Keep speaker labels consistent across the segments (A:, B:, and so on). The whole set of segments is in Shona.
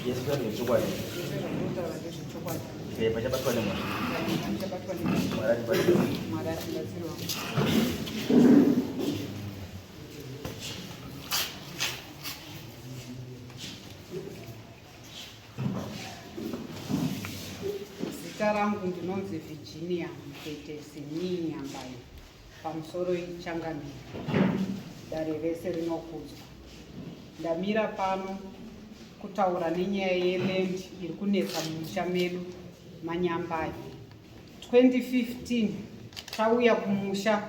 A: Zvese ndezvechokwadi.
B: Zvese zvandinotaura ndezvechokwadi.
A: Eh, pachabatwa nemhosva.
B: Pachabatwa nemhosva.
A: Mwari atibatsire.
B: Mwari atibatsirewo. Zita rangu ndinonzi Virginia Mupetesi Nii Nyambayo. Pamusoro ichangamire. Dare rese rinokudzwa. Ndamira pano kutaura nenyaya yeland iri kunetsa mumusha medu maNyambayo. 2015 tauya kumusha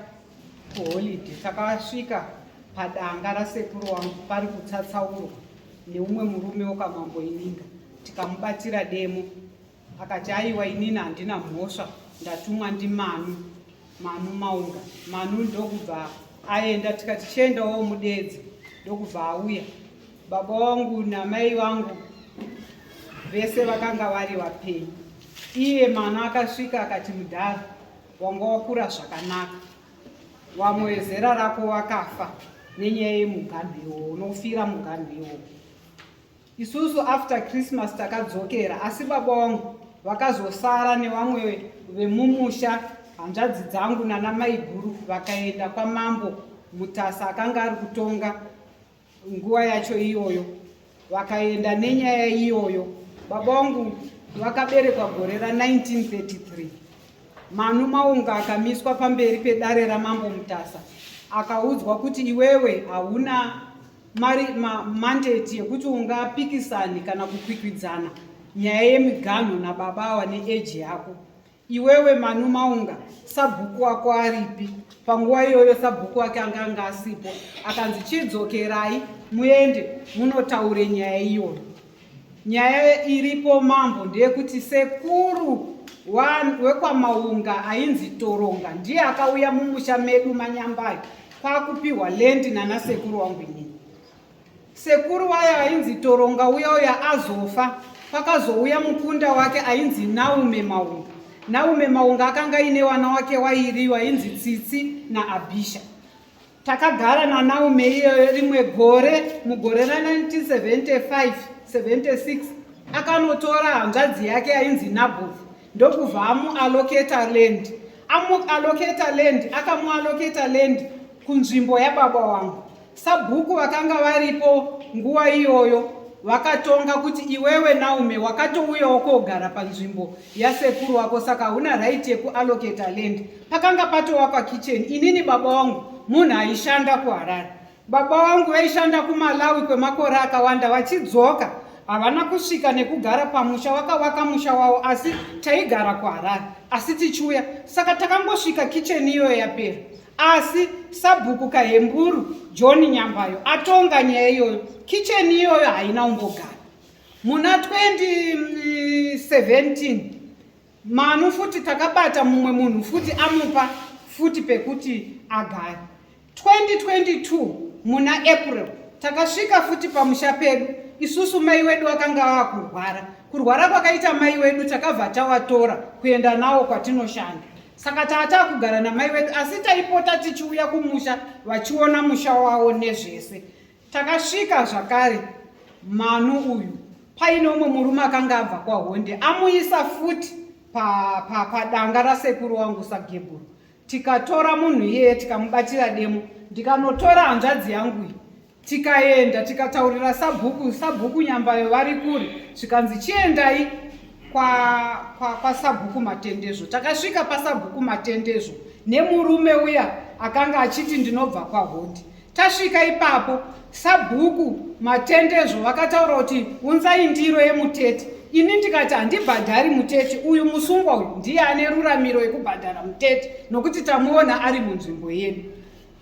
B: kuholiday takasvika padanga rasekuru wangu pari kutsatsaurwa neumwe murume wekwamambo Ininga tikamubatira demo akati aiwa inini handina mhosva ndatumwa ndimanu Manu Maunga. Manu ndokubva aenda tikati chiendawo mudedze ndokubva auya. Baba wangu namai vangu vese vakanga vari vapenyu. Iye Manu akasvika akati mudhara wanga wakura zvakanaka. Vamwe vezera rako vakafa nenyaya yemuganhu iwowo unofira muganhu iwowo. Isusu after Christmas takadzokera asi baba vangu vakazosara nevamwe vemumusha hanzvadzi dzangu nana maiguru vakaenda kwamambo Mutasa akanga ari kutonga nguva yacho iyoyo vakaenda nenyaya iyoyo. Baba vangu vakaberekwa gore ra 1933. Manu Maunga akamiswa pamberi pedare ramambo Mutasa akaudzwa kuti iwewe hauna mari ma, mandate yekuti ungapikisani kana kukwikwidzana nyaya yemiganhu nababa awa neeji yako iwewe Manu Maunga sabhuku wako aripi panguva iyoyo sabhuku wake anga anga asipo akanzi chidzokerai muende munotaure nyaya iyoyo Nyaya iripo mambo ndeyekuti sekuru wekwaMaunga ainzi Toronga ndiye akauya mumusha medu maNyambayo kwakupiwa land nana sekuru wangu inini. Sekuru waya ainzi Toronga uya uya azofa pakazouya mukunda wake ainzi Naume Maunga. Naume Maunga akanga aine wana wake wairi wainzi Tsitsi naAbisha. Takagara naNaume iyoyo rimwe gore mugore ra1975 76 akanotora hanzvadzi yake yainzi Naboth ndokubva amuallocata land. Amuallocata land akamuallocata land kunzvimbo yababa wangu. Sabhuku vakanga varipo nguva iyoyo vakatonga kuti iwewe Naume wakatouyawo kogara panzvimbo yasekuru wako saka hauna right yekuallocata land. Pakanga patowakwa kitchen inini baba wangu munhu aishanda kuHarare. Baba wangu vaishanda kuMalawi kwemakore akawanda vachidzoka havana kusvika nekugara pamusha wakavaka musha wavo asi taigara kuHarare asi tichiuya saka takangosvika kitchen iyoyo yapera asi sabhuku Kahemburu John Nyambayo atonga nyaya iyoyo kitchen iyoyo haina umbogara muna 2017 Manu futi takabata mumwe munhu futi amupa futi pekuti agare. 2022 muna April takasvika futi pamusha pedu isusu mai wedu akanga vakurwara. Kurwara kwakaita mai wedu takabva tawatora kuenda nawo kwatinoshanda. Saka taataa kugara namai wedu asi taipota tichiuya kumusha vachiona musha wawo nezvese. Takasvika zvakare Manu uyu paine umwe murume akanga abva kwaHonde amuisa futi padanga pa, pa rasekuru wangu saGebhuru. Tikatora munhu iyeye tikamubatira demo ndikanotora hanzvadzi yangu iyi tikaenda tikataurira sabhuku sabhuku Nyambayo vari kure zvikanzi chiendai kwasabhuku kwa, kwa Matendezvo. Takasvika pasabhuku Matendezvo nemurume uya akanga achiti ndinobva kwaHondi. Tasvika ipapo sabhuku Matendezvo vakataura kuti unzai ndiro yemutete. Ini ndikati handibhadhari mutete uyu, musungwa uyu ndiye ane ruramiro yekubhadhara mutete nokuti tamuona ari munzvimbo yedu.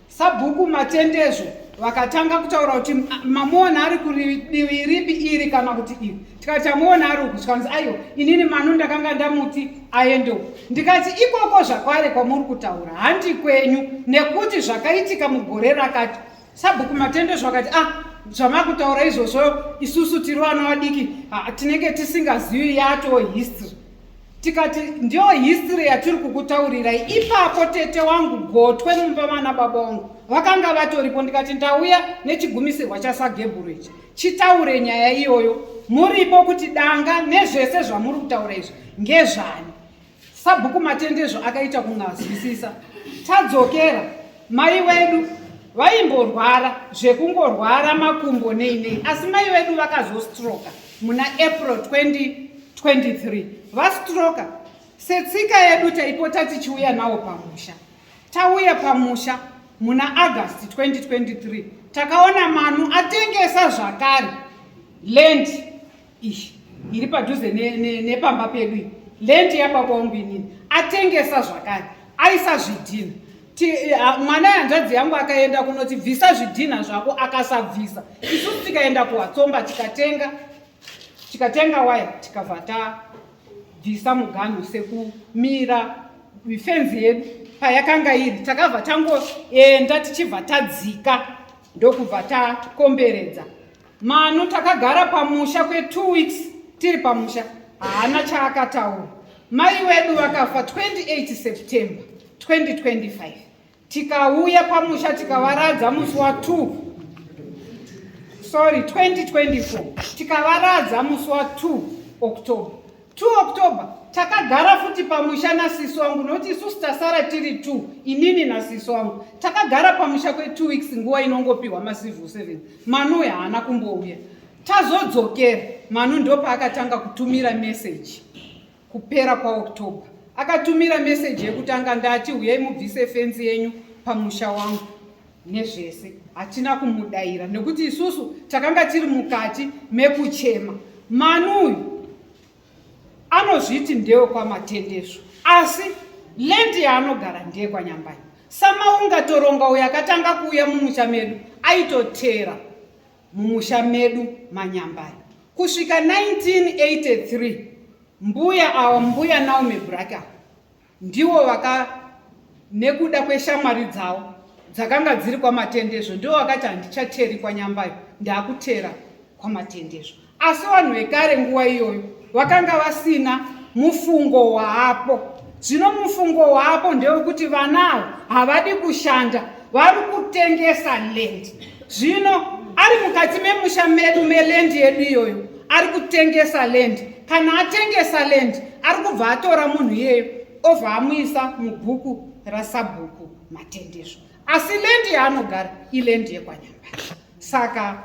B: Sabhuku Matendezvo vakatanga kutaura kuti mamuona ari kudivi ripi iri kana kuti iri. Tikati tamuona ari uku, zvikanzi aiwa inini Manu ndakanga ndamuti aende uku. Ndikati ikoko zvakware kwamuri kutaura handi kwenyu nekuti zvakaitika mugore rakati. Sabhuku Matendezvo akati ah zvamakutaura izvozvo isusu tiri vana vadiki tinenge tisingazivi yato history. Tikati ndiyo history yatiri kukutaurirai ipapo. Tete wangu gotwe mumba mana baba wangu vakanga vatoripo. Ndikati ndauya nechigumisirwa chaSagebhuru ichi chitaure nyaya iyoyo. Muripo kuti danga nezvese zvamuri kutaura izvi ngezvani. Sabhuku Matendezvo akaita kunazwisisa. Tadzokera, mai wedu vaimborwara zvekungorwara makumbo nei nei, asi mai vedu vakazostroka muna April 2023. Vastroka, setsika yedu taipota tichiuya nawo pamusha. Tauya pamusha muna August 2023 takaona Manu atengesa zvakare land iyi iri padhuze nepamba ne, ne pedu iyi, land yababa wangu inini, atengesa zvakare, aisa zvidhina. Mwana yanzvadzi yangu akaenda kunoti bvisa zvidhina zvako, akasabvisa. Isusu tikaenda kuwatsomba tikatenga waya, tikabva tabvisa muganhu sekumira fenzi yedu payakanga iri. Takabva tangoenda tichibva tadzika ndokubva takomberedza Manu. Takagara pamusha kwe2 weeks tiri pamusha, haana chaakataura. Mai wedu vakafa 28 September 2025. Tikauya pamusha tikavaradza musi wa2, sorry, 2024. Tikavaradza musi wa2 October. 2 October takagara futi pamusha nasisi wangu, nokuti isusu tasara tiri 2, inini nasisi wangu. Takagara pamusha kwe2 weeks, nguva inongopiwa macivil servant. Manu haana kumbouya. Tazodzokera, Manu ndopaakatanga kutumira meseji. Kupera kwaOctober akatumira meseji yekutanga, ndati uyai mubvise fenzi yenyu pamusha wangu nezvese. Hatina kumudaira nekuti isusu takanga tiri mukati mekuchema. Manu uyu anozviti ndewekwamaTendezvo, asi land yaanogara ndeyekwanyambayo. Samaunga Toronga uyo akatanga kuuya mumusha medu aitotera mumusha medu manyambayo kusvika 1983. Mbuya ava, Mbuya Naomi Braka, ndivo vaka nekuda kweshamwari dzavo dzakanga dziri kwaMatendezvo, ndivo vakati handichateri kwanyambayo, ndakutera kwaMatendezvo. Asi vanhu vekare nguva iyoyo vakanga vasina mufungo waapo zvino. Mufungo waapo ndewekuti vana ava havadi kushanda, vari kutengesa land. Zvino ari mukati memusha medu, meland yedu iyoyo, ari kutengesa land. Kana atengesa land, ari kubva atora munhu iyeyo obva amuisa mubhuku rasabhuku Matendezvo, asi land yaanogara iland yekwanyamba. Saka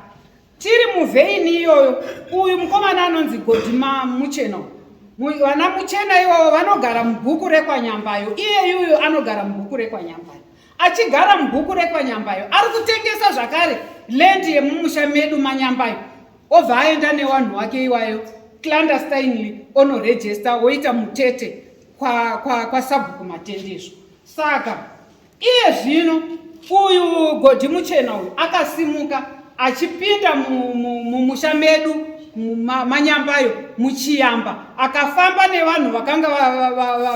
B: tiri muvheini iyoyo, uyu mukomana anonzi Godima Muchena, vana Muchena iwavo vanogara mubhuku rekwanyambayo. Iye yuyu anogara mubhuku rekwanyambayo. Achigara mubhuku rekwanyambayo, ari kutengesa zvakare land yemumusha medu manyambayo, obva aenda newanhu wake iwayo clandestinely onorejesta, woita mutete kwasabhuku kwa Matendezvo. Saka iye zvino uyu Godhi Muchena uyu akasimuka achipinda mumusha medu manyambayo muchiyamba, akafamba nevanhu vakanga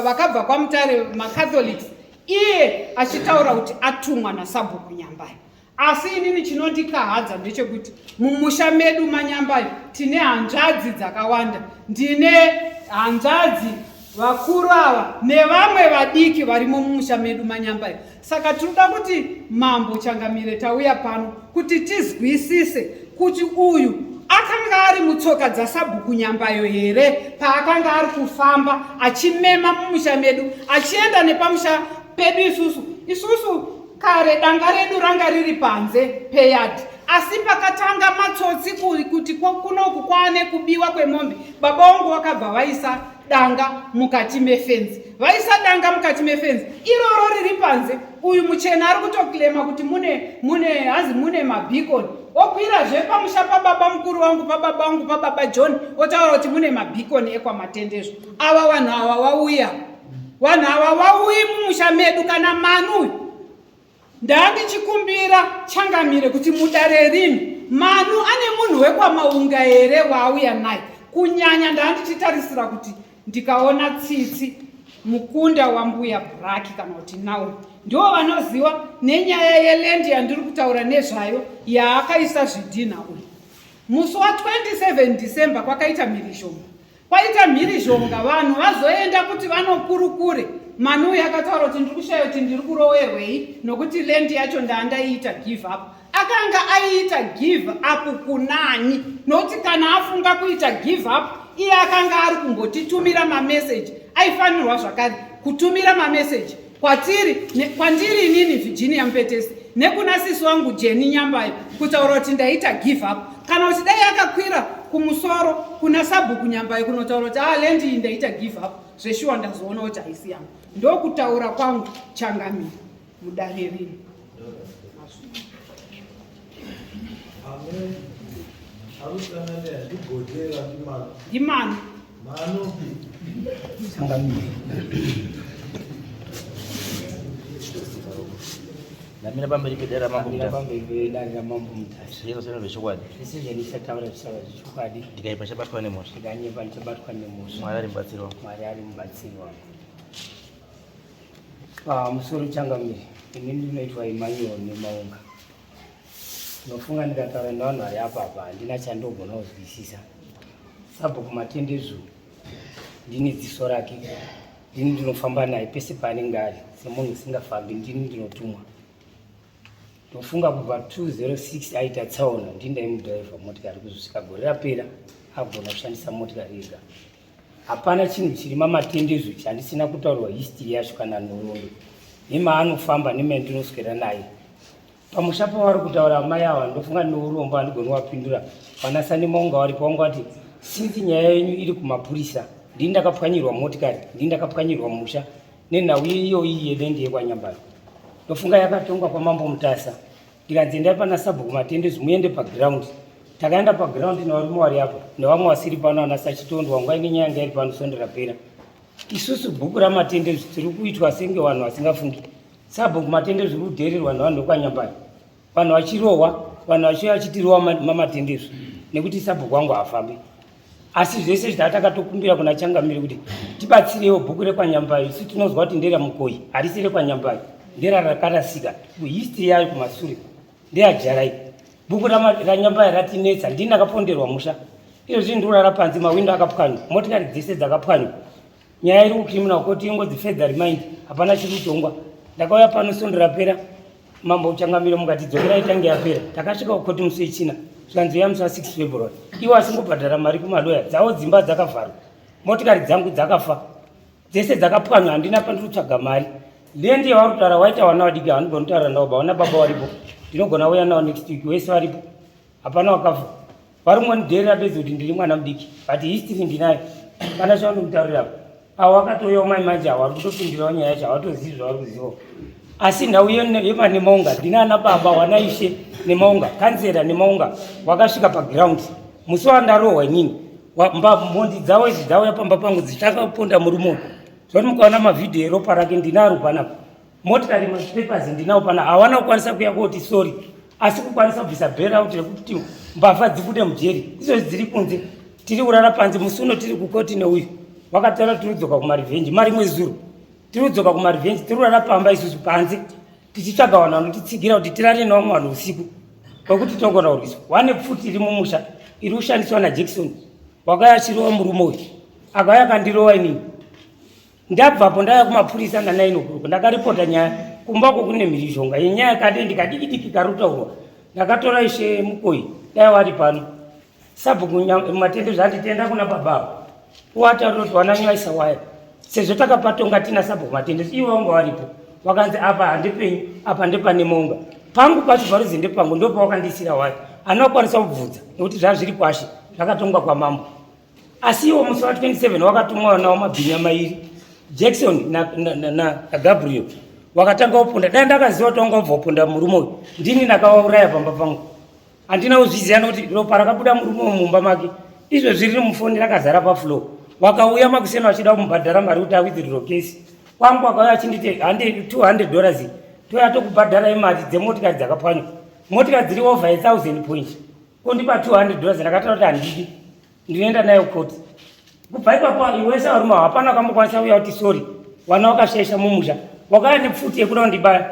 B: vakabva kwaMutare, maCatholics, iye achitaura kuti atumwa nasabhuku Nyambayo. Asi inini chinondikahadza ndechekuti mumusha medu manyambayo tine hanzvadzi dzakawanda. Ndine hanzvadzi vakuru ava nevamwe vadiki varimo mumusha medu manyambayo. Saka tinoda kuti Mambo Changamire, tauya pano kuti tizwisise kuti uyu akanga ari mutsoka dzasabhuku Nyambayo here paakanga ari kufamba achimema mumusha medu, achienda nepamusha pedu. Isusu kare danga redu ranga riri panze peyadhi, asi pakatanga matsotsi kuti kunoku kwaane kubiwa kwemombe, baba vangu vakabva vaisa danga mukati mefenzi. Vaisa danga mukati mefenzi iroro riri panze, uyu muchena ari kutoclaima kuti mune hanzi mune mabeacon. Okwirazve pamusha pababa mukuru wangu, pababa vangu, pababa John, otaura kuti mune mabeacon ekwaMatendezvo. Ava vanhu ava vauya, vanhu ava vauyi mumusha medu. Kana Manu uyu, ndandichikumbira Changamire kuti mudare rino, Manu ane munhu wekwamaunga here waauya naye? Kunyanya ndandichitarisira kuti ndikaona Tsitsi, mukunda wambuya Braki, kana kuti Naomi, ndivo vanoziva nenyaya yeland yandiri kutaura nezvayo yaakaisa zvidhinha uyu. Musi wa27 December kwakaita mhirizhonga. Kwaita mhirizhonga, vanhu vazoenda kuti vanokurukure. Manu uyu akataura kuti ndiri kushaya kuti ndiri kurowerwei, nokuti land yacho ndaandaiita give up. Akanga aiita give up kunani? Nokuti kana afunga kuita give up, iye akanga ari kumbotitumira mameseji, aifanirwa zvakare kutumira mameseji kwatiri, kwandiri inini Virginia Mupetesi nekuna sisi wangu Jeni Nyambayo, kutaura kuti ndaita give up, kana kuti dai akakwira kumusoro kuna sabhuku Nyambayo kunotaura kuti ah, land iyi ndaita give up zveshuwa, ndazoona kuti haisi yangu. Ndokutaura kwangu, changamire, mudare rino.
C: Amen. Arusanane ndigotera ndimano.
B: Ndimano.
C: Mano.
A: Changamire. Ndamira pamberi pedare ramambo
D: Ndamira
A: Mutasa.
D: pamberi pedare ramambo Mutasa.
A: Zvese zvino zvechokwadi.
D: Zvese zvandichataura zvichava zvechokwadi.
A: Ndikanyepa ndichabatwa nemhosva.
D: Ndikanyepa ndichabatwa nemhosva.
A: Mwari ari mubatsiri wangu.
D: Mwari ari mubatsiri wangu. Ah, musoro changamire, ini ndinoitwa Emmanuel Nemaunga. Ndinofunga ndikataura nevanhu vari apa apa handina chandogona kuzwisisa. Sabhuku Matendezvo ndini dziso rake, ndini ndinofamba naye pese paanenge ari. Semunhu usingafambi ndini ndinotumwa. Ndofunga kubva 206 aita tsaona ndini ndaimudhiraivha motikari kuzosvika gore rapera agona kushandisa motikari ega. Hapana chinhu chiri mamatendezvo chandisina kutaurwa history yacho kana nhoroondo nemaanofamba nemaandinoswera naye. Pamusha pavari kutaura amai ava ndofunga neurombo handigoni wapindura. Vana Sanimaunga varipo vanga vati since nyaya yenyu iri kumapurisa ndini ndakapwanyirwa motikari, ndini ndakapwanyirwa musha nenhau iyoyi yeland yekwaNyambaro. Ndofunga yakatongwa kwaMambo Mutasa. Ndikanzi endai pana sabhuku Matendezvo muende paground. Takaenda paground nevarume vari apa nevamwe vasiri pano ana Sachitondo wanga ine nyaya yanga iri pano svondo rapera. Isusu bhuku raMatendezvo tiri kuitwa senge vanhu vasingafungi. Sabhuku Matendezvo uri kudheererwa nevanhu vekwaNyambaro. Vanhu vachirohwa, vanhu vachiuya vachitirowa maMatendezvo nekuti sabhuku wangu haafambi. Asi zvese zvatakatokumbira kuna changamire kuti tibatsirewo bhuku rekwaNyambayo, isu tinozwa kuti ndera Mukoyi, harisi rekwaNyambayo, ndera rakarasika history yayo kumasure ndeyaJarai. Bhuku raNyambayo ratinetsa, ndini ndakaponderwa musha izvozvi ndikurara panze, mawindo akapwanywa, motikari dzese dzakapwanywa. Nyaya iri kucriminal court ingodzi further remind, hapana chiri kutongwa. Ndakauya pano svondo rapera, mambo changamire mukati dzokerai tange yapera. Takasvika kukoti musi wechina, zvikanzi uya musi wa6 February. Iwo asingobhadhara mari kumaloya, dzavo dzimba dzakavharwa, motikari dzangu dzakafa dzese dzakapwanywa, handina pandiri kutsvaga mari. Land yavari kutaura waita vana vadiki handigoni kutaura navo, vaona baba varipo, ndinogona uya navo next week, wese varipo, hapana wakafa. Vari kungonidherera bedzi kuti ndiri mwana mudiki, but history ndinayo, pana chavandomutaurira apa. Avo vakatouyawo mai manje avo vari kutopindirawo nyaya yacho, havatozivi zvavari kuzivawo. Asi nhau yemaNemaunga, ndina ana baba wana ishe Nemaunga, kanzera Nemaunga wakasvika paground musi wandarohwa inini. Mhondi dzavo idzi dzauya pamba pangu dzichakaponda murume uyu. Zvoti mukaona mavhidhiyo eropa rake ndinaro panapa, motikari mapapers ndinawo pana, hawana kukwanisa kuya koti sorry, asi kukwanisa kubvisa bail out rekuti mbavha dzibude mujeri. Izvozvi dziri kunze, tiri kurara panze. Musi uno tiri kukoti neuyu wakataura tiri kudzoka kumarevenge marimwe zuro, tiri kudzoka kumarevenge, tiri kurara pamba isusu panze tichitsvaga vanhu vanotitsigira kuti tirare nevamwe vanhu usiku kwekuti tinogona kurwiswa. Wane pfuti iri mumusha iri kushandiswa naJackson, wakauya achirova murume uyu, akauya akandirova inini. Ndabvapo ndauya kumapurisa na9 o'clock, ndakaripota nyaya. Kumba uko kune mhirizhonga yenyaya kadendi kadiki diki kari kutaurwa. Ndakatora ishe Mukoi, dai wari pano sabhuku Matende zvanditenda kuna baba avo wataura kuti wananyaisa waya, sezvo takapatonga tina sabhuku Matende, ivo vanga varipo. Wakanzi apa handipenyu, apa ndepane monga pangu pacho paruzi ndepangu, ndopawakandisira waya. Anokwanisa kubvunza nekuti zvazviri kwashe zvakatongwa kwamambo. Asi iwo musi wa27 wakatumwa nawo mabhinya mairi, Jackson naGabriel, wakatanga kuponda. Dai ndakaziva kuti wanga ubva kuponda murume uyu, ndini ndakawauraya pamba pangu. Handina kuzviziva nekuti ropa rakabuda murume uyu mumba make izvo zviri mufoni rakazara pafloor. Wakauya makuseni vachida kumubhadhara mari kuti awithdraw case kwangu, akauya achinditi $200 toya tokubhadharai mari dzemotikari dzakapwanywa, motikari dziri over 1000 point, kondipa $200. Ndakataura kuti handidi, ndinoenda nayo koti. Kubva ipapo iwese varume hapana wakambokwanisa uya kuti sorry, wana wakashaisha mumusha. Wakauya nepfuti yekuda kundibaya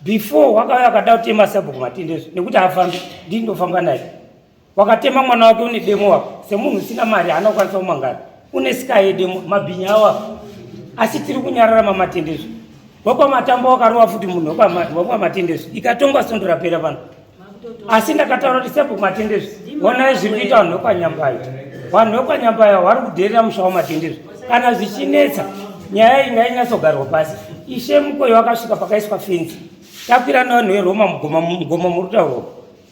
D: before, wakauya akada kutema sabhuku Matendezvo nekuti haafambi, ndini ndofamba naye. Wakatema mwana wake une demo wako, semunhu usina mari haana kukwanisa kumangara, une sika yedemo mabhinya awo. Asi tiri kunyarara mamaTendezvo. WekwaMatambo wakarova futi munhu wekwaMatendezvo, ikatongwa sondo rapera pano. Asi ndakataura kuti sabhuku Matendezvi, honai zviri kuita vanhu vekwaNyambayo. Vanhu vekwaNyambayo vari kudherera musha waMatendezvi. Kana zvichinetsa, nyaya iyi ngainyatsogarwa pasi. Ishe Mukoyi wakasvika pakaiswa fenzi. Takwira nevanhu veRoma mugoma mugoma muri kutaurwa.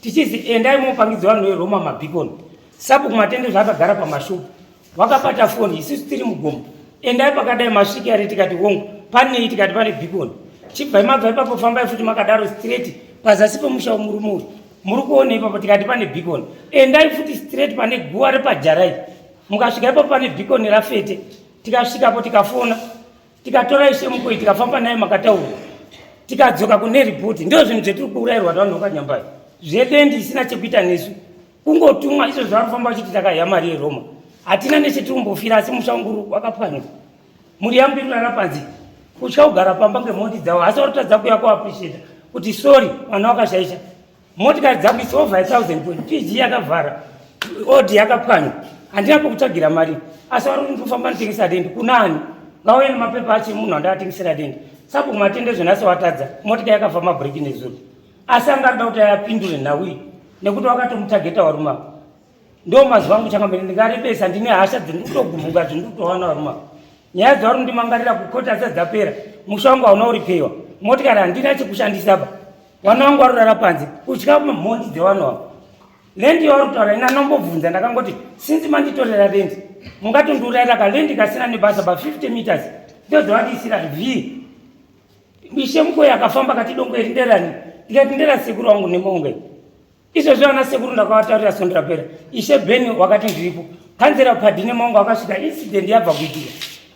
D: Tichizi endai mopangidza vanhu veRoma mabhikoni. Sabhuku Matendezvi akagara pamashopu. Wakabata foni, isusu tiri mugomo. Endai pakadai masvika here tikati hongu. Panei tikati pane beacon. Chibvai mabva ipapo fambai futi makadaro straight pazasi pemusha wemurume uyu. Muri kuona ipapo tikati pane beacon. Endai futi straight pane guwa repajarai. Mukasvika ipapo pane beacon rafete. Tikasvikapo tikafona. Tikatora ishe mukoyi tikafamba naye makataurwa. Tikadzoka kune report. Ndizvo zvinhu zvetiri kuurayirwa tavanhu vekwaNyambayo. Zvedendi isina chekuita nesu. Kungotumwa izvo zvavari kufamba vachiti takahya mari yeRoma. Hatina nechetiri kumbofira asi musha wangu wakapwanywa. Mhuri yangu iri kurara panze. Kutya kugara pamba ngemhondi dzavo asi vari kutadza kuuya kuappreciata kuti sorry vana vakashaisha. Motikari dzangu is over 1000 point. PG yakavhara. Odi yakapwanywa. Handina pokutsvagira mari. Asi vari kuti kufamba nditengesa dendi kunani? Ngauye nemapepa acho emunhu andakatengesera dendi. Sabhuku Matendezvo nhasi watadza. Motika yakafa mabhureki nezuro. Asi anga arida kuti ayapindure nhau iyi nekuti wakatomutageta varume ava. Ndo mazuva angu changamire ndingarebesa ndine hasha dzendikutogumbuka dzendikutowana varume ava. Nyaya dzavari kundimangarira kukoti asati dzapera. Musha wangu hauna uripewa. Motikari handina chekushandisa ba. Vana vangu varorara panze. Kutya mhondi dzevanhu ava. Lendi yavari kutaura ina nombobvunza ndakangoti since manditorera lendi mungatondiurayira ka lendi kasina nebasa ba 50 meters ndodzavadiisira v Ishe Mukoyi akafamba akati dongo iri nderani? Ndikati ndera sekuru wangu nemaunga iri. Izvozvo ana sekuru ndakavataurira svondo rapera. Ishe Ben wakati ndiripo. Kanzera Padi nemaunga akasvika incident yabva kuitika.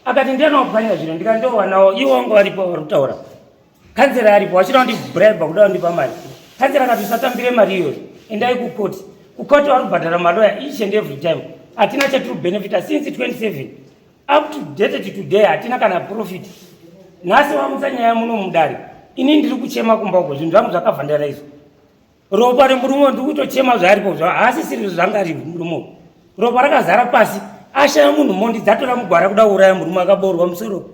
D: Akati ndiani wapwanya zvino ndikati ndowanawo iwo wanga varipo vari kutaura. Kanzera aripo vachida kundibribe kuda kundipa mari. Kanzera akati usatambire mari iyoyo. Endai kukoti. Kukoti vari kubhadhara maloya each and every time. Hatina chatiri kubenefita since 27. Up to date today hatina kana profit. Nhasi wamutsa nyaya muno mudare. Ini ndiri kuchema kumba uko zvinhu zvangu zvakavhandara izvo. Ropa remurume ndiri kutochema zvaaripo zva haasisiri zvanga ari murume. Ropa rakazara pasi. Ashaya munhu mondi dzatora mugwara kuda kuuraya murume akaboorwa musoro.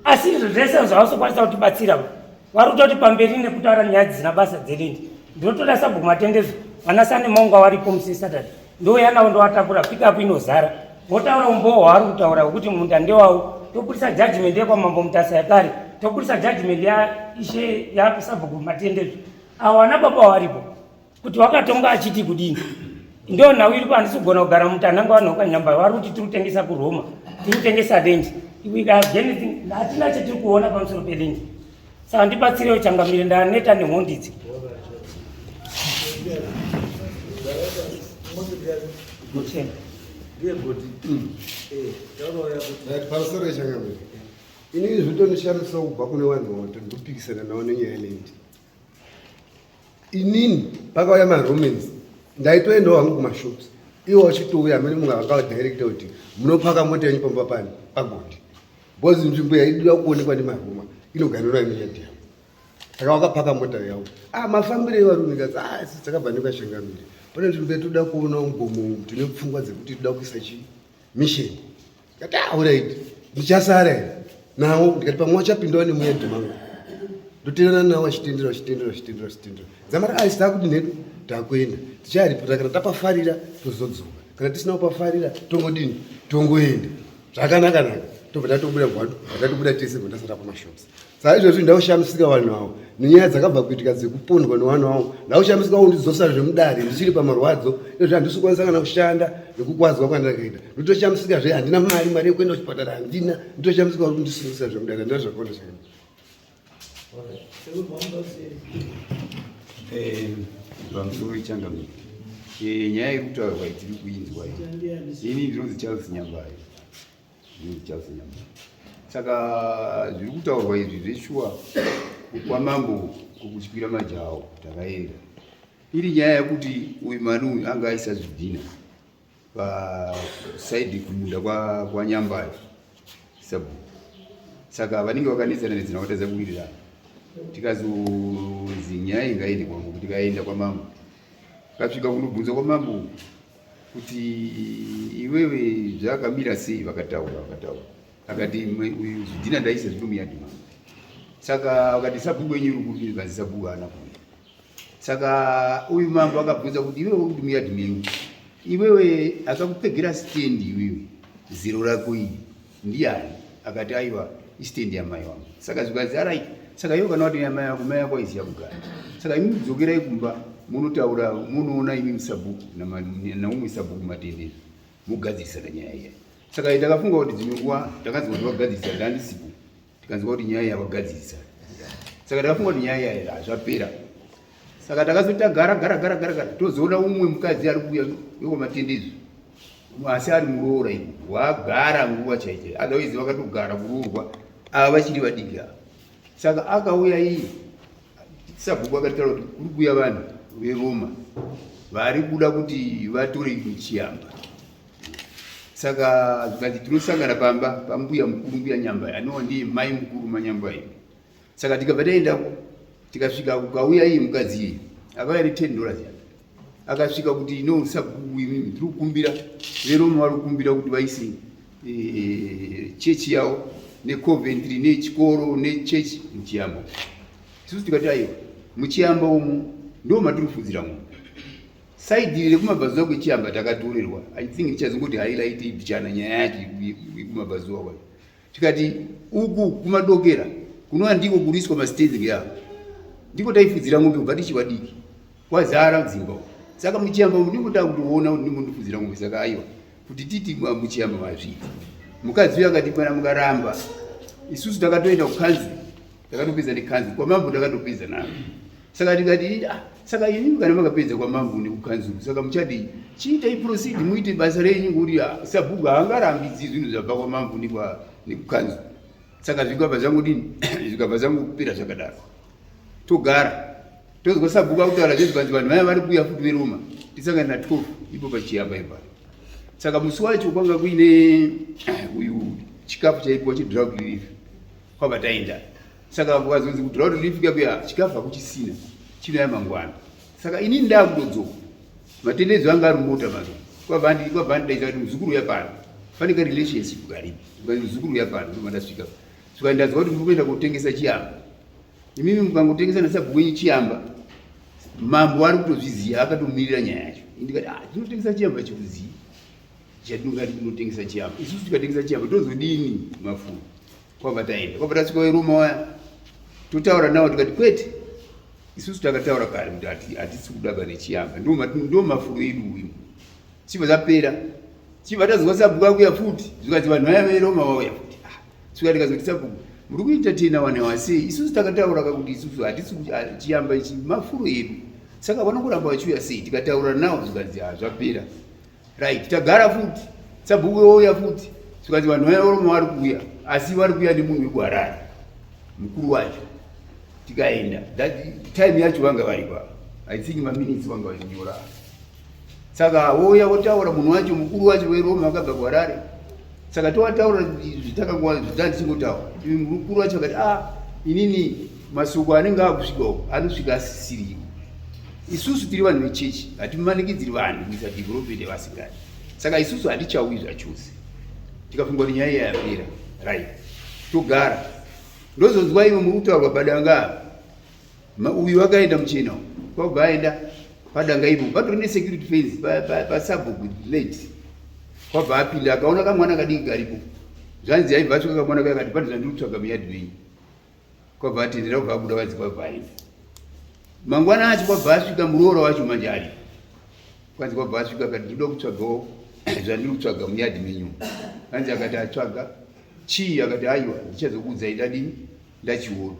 D: Asi izvo zvese zvavasokwanisa kutibatsira. Vari kutoti pamberi nekutaura nyaya dzisina basa dzelindi. Ndinotoda sabhuku Matendezvo vana Sane Maunga varipo musi Saturday. Ndouya navo ndovatakura pick up inozara. Votaura umbowo hwavari kutaura hwekuti munda ndewavo. Tobudisa judgment yekwamambo Mutasa yakare. Tobudisa judgment yaishe yasabhuku Matendezvo. Avo vana baba varipo. Kuti wakatonga achiti kudini. Ndo nhau iripo handisi kugona kugara mutananga vanhu vakanyamba vari kuti tiri kutengesa kuRoma. Tiri kutengesa lendi. Hatina chatiri kuona pamusoro pelendi. Saka ndibatsirewo changamire ndaneta nemhondi idzi.
E: Pamusoro yechangamire. Ini zvotondishamisa kubva kune vanhu vato ndopikisana navo nenyaya yelendi. Inini pakauya maromans ndaitoendawo hangu kumashops iwo vachitouya amene munhu akavadirecta kuti munopaka mota yenyu pamba pani pagondi because nzvimbo yaidiwa kuonekwa nemaroma inoganura neyadhi yavo saka vakapaka mota yavo ah mafambiro evarume kazi ah isi takabva nekwashangamire pane nzvimbo yatoda kuona mugomo tine pfungwa dzekuti toda kuisa chi mission ndikati ah alright ndichasara here nawo ndikati pamwe wachapindawo nemuyadhi mangu ndotenderana nawo achitendera achitendera achitendera achitendera dzamara aisi takuti nhedu takuenda ticharipota kana tapafarira tozodzoka kana tisina kupafarira tongodini tongoenda zvakanaka naka tobva tatobuda gwadu tatobuda tese bva tasara pamashops saka izvozvi ndakushamisika vanhu avo nenyaya dzakabva kuitika dzekupondwa nevanhu avo ndakushamisika kundidzosa zvemudare ndichiri pamarwadzo izvozvi handisi kukwanisa kana kushanda nekukwadzwa kwandakaita ndotoshamisika zve handina mari mari yekuenda kuchipatara handina ndotoshamisika uri kundisungisa zvemudare handina zvakaona zvakana
F: eh, pamusoro ichangamire eh, nyaya iri kutaurwa itiri kuinzwa ini ndinonzi Charles Nyambayo ndinonzi Charles Nyambayo saka zviri kutaurwa izvi zveshuwa kwamambo kukuchikwira majaho takaenda iri nyaya yekuti uyu mani uyu anga aisa zvidhina pasaidi kumunda kwanyambayo sabhuku saka vanenge vakanetsana netsana vatadza kuwirirana tikazonzi nyaya ingaende kwamambo tikaenda kwamambo kasvika kunobvunza kwamambo kuti iwewe zvakamira sei vakataura vakataura akati uyu zvidhina ndaisa zviri muyadhi mangu saka vakati sabhuku wenyu uri kupi kanzi sabhuku haana kuuya. Saka uyu mambo akabvunza kuti iwewe kuti muyadhi menyu iwewe akakupegera stendi iwewe zero rako iri ndiani? Akati aiwa, istendi yamai wangu. Saka zvikanzi alright, saka iwe kana wati yamai yako, mai yako aiziya kugara, saka imi dzokerai kumba munotaura, munoona imi musabhuku naumwe sabhuku Matendezvo mugadzirisana nyaya iya. Saka ndakafunga kuti dzimwe nguva takanzwa kuti vagadzirisa, ndandisipo, tikanzwa kuti nyaya iya vagadzirisa, saka takafunga kuti nyaya iya hazvapera. Saka takazoti tagara gara gara gara gara, tozoona umwe mukadzi ari kuuya wekwaMatendezvo, asi ari muroora iko wagara nguva chaichai, otherwise vakatogara kuroorwa ava vachiri vadiki ava. Saka akauya iye sabhuku akataura kuti kuri kuuya vanhu veRoma vari kuda kuti vatore Chiyamba. Saka zvikanzi tinosangana pamba pambuya mukuru, mbuya Nyambai, anova ndiye mai mukuru maNyambai. Saka tikabva taendako, tikasvika, kukauya iye mukadzi iye akauya ne$10 yake. Akasvika kuti, "No, sabhuku, imimi tiri kukumbira, veRoma vari kukumbira kuti vaise chechi yavo neCoventry nechikoro nechechi muChiyamba." Isusu tikati, "Aiwa, muChiyamba umu ndo matiri kufudzira mombe. Side rekumabvazuva kweChiyamba takatorerwa." I think ndichazongoti highlight ibichana nyaya yacho yekumabvazuva kwayo. Tikati uku kumadokera kunova ndiko kuriswa mastands ngeava, ndiko taifudzira mombe kubva tichiva diki, kwazara dzimba uku. Saka muChiyamba umu ndimo takutoona kuti ndimo ndifudzira mombe. Saka aiwa, kuti titi muChiyamba mazviiti. Mukadzi uyu akati, "Kana mukaramba, isusu takatoenda kukanzuru, takatopedza nekanzuru, kwamambo takatopedza navo." Saka tikati, "Ah, saka inini kana makapedza kwamambo nekukanzuru, saka muchadii? Chiitai proceed muite basa renyu, ngokuti sabhuku haangarambidzi zvinhu zvabva kwamambo nekukanzuru." Saka zvikabva zvangodini, zvikabva zvangopera zvakadaro. Togara, tozwa sabhuku akutaura zvezvikanzi vanhu vaya vari kuuya futi veRoma, tisangane na12 ipo paChiyamba ipapo. Saka musi wacho kwanga kuine uyu chikafu chaipiwa chedrought relief, kwabva taenda. Saka vakazonzi kudrought relief kuya chikafu hakuchisina, chinouya mangwana. Saka inini ndaakutodzoka, Matendedzo anga ari mumota mazo, kwabva ndidaidza kuti, "Muzukuru, uya pano." Pane karelationship karipo. Muzukuru, uya pano. Ndobva ndasvika, svika, "Ndazwa kuti muri kuenda kotengesa Chiyamba. Imimi mukangotengesa nasabhuku wenyu Chiyamba, mambo ari kutozviziva, akatomirira nyaya yacho." Ndikati, "Ah, tinotengesa Chiyamba chikuzii chatinongati tinotengesa Chiyamba? Isusu tikatengesa Chiyamba tozodini mafuro?" Kwabva taenda, kwabva tasvika weRoma waya, totaura nawo, tikati, "Kwete, isusu takataura kare kuti hatisi kudaba neChiyamba, ndo mafuro edu uyu." Chibva zvapera. Chibva tazwa sabhuku akuya futi, zvikanzi vanhu vaya veRoma vauya futi. Ah, svika tikazoti, "Sabhuku, muri kuita tena vanhu wasei? Isusu takataura kakuti isusu hatisi Chiyamba ichi mafuro edu, saka vanongoramba vachiuya sei?" Tikataura nawo, zvikanzi, "Ha, zvapera." Right, tagara futi, sabhuku ouya futi, zvikanzi vanhu vaya Roma vari kuuya, asi vari kuuya nemunhu wekuHarare, mukuru wacho. Tikaenda, that time yacho vanga varipa, I think maminutes vanga vachinyora. Saka wouya wotaura munhu wacho, mukuru wacho weRoma akabva kuHarare. Saka towataura zvitakangwa zvitandichimbotaura, mukuru wacho akati, "Ah, inini masoko anenge akusvika uko anosvika asisiriwo. Isusu tiri vanhu vechechi, hatimanikidziri vanhu kuisa development yavasingadi, saka isusu hatichauyi zvachose." Tikafunga kuti nyaya iya yapera. Right, togara, ndozonzwa imwe muri kutaurwa padanga. Uyu akaenda muchena kwabva aenda padanga ipo patori nesecurity fence pasabhuku late, kwabva apinda, akaona kamwana kadiki karipo. Zvanzi aibva asvika kamwana kaya kati, "Pane zvandiri kutsvaga muyadhi menyu." Kwabva atendera, kubva abuda vanzi, kwabva aenda. Mangwana acho kwabva asvika muroora wacho manje aripo. Kwanzi kwabva asvika akati, "Ndinoda kutsvagawo zvandiri kutsvaga muyadhi menyu." Hanzi akati, "Atsvaga chii?" Akati, "Aiwa, ndichazokuudzai ndadini, ndachiona."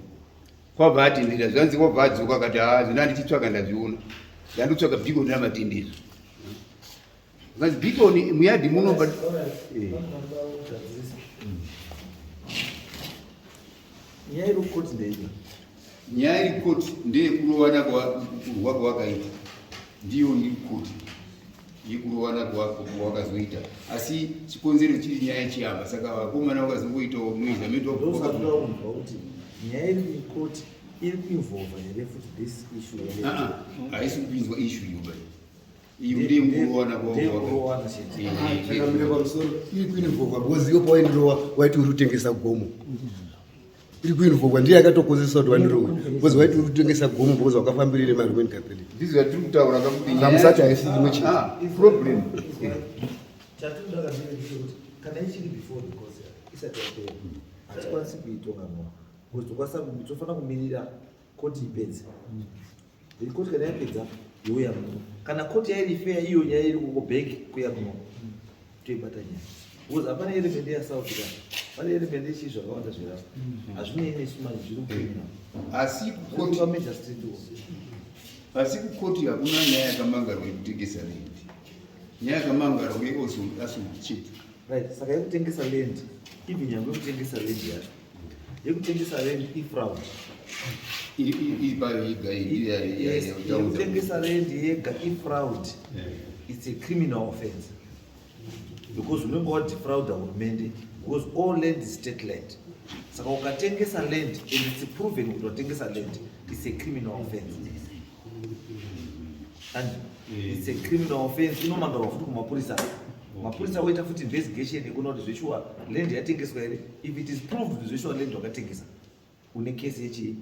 F: Kwabva atendera. Zvanzi kwabva adzoka akati, "Ha, zvina ndichitsvaga ndazviona, ndandikutsvaga beacon raMatendezo." Zvanzi beacon muyadhi muno, but
C: Kugadzirisa nyaya iri kukoti ndeipi?
F: Nyaya iri koti ndeyekurovana kurwa kwawakaita, ndiyo iri koti yekurovana kwawakazoita, asi chikonzero chiri nyaya yeChiyamba. Saka vakomana vakazongoitawo noise.
C: Ndosaka kunzwa kuti nyaya iri kukoti iri kuinvolva here futi this issue?
F: Haisi kupinzwa issue iyo, but iyo ndeyekurovana.
C: Ndeyekurovana chete.
E: Chakamira pamusoro, iri kuinvolva because iwo pawaindirowa waiti uri kutengesa gomo. Iri kuinvokwa ndiye akatokonzeresa kuti vandirowe because vaiti uri kutengesa gomo because wakafambirire maRoman Catholic.
F: Ndizvo zvatiri kutaura kakuti
E: Kamusati haisi chimwe chinhu.
F: Ah, problem.
C: Chatinoda ndechekuti kana ichiri before the court isati yapera, hatikwanisi kuitonga no, because tokwanisa tofanira kumirira koti ipedze. Then koti kana yapedza youya muno. Kana koti yairifeya iyo nyaya iri kuko back kuya kuno, toibata nyaya, because hapana element yasouth ka, pane element yechii, zvakawanda zvirapa hazvinei nesu manje, zviri kucriminal.
F: Asi kukoti
C: Magistrate.
F: Asi kukoti hakuna nyaya yakamangarwa yekutengesa land. Nyaya yakamangarwa yeassault chete.
C: Right, saka yekutengesa land, even nyangwe yekutengesa land yacho, yekutengesa land ifraud.
F: Iri payo yega.
C: Yes, yekutengesa land yega ifraud. It's a criminal offense because unenge wadefrauda hurumende, because all land is state land. Saka ukatengesa land and it's proven kuti watengesa land, it's a criminal offense, and it's a criminal offense inomangarwa futi kumapurisa. Mapurisa oita futi investigation yekuona kuti zveshuwa land yatengeswa here. If it is proved kuti zveshuwa land wakatengesa, une kesi yechi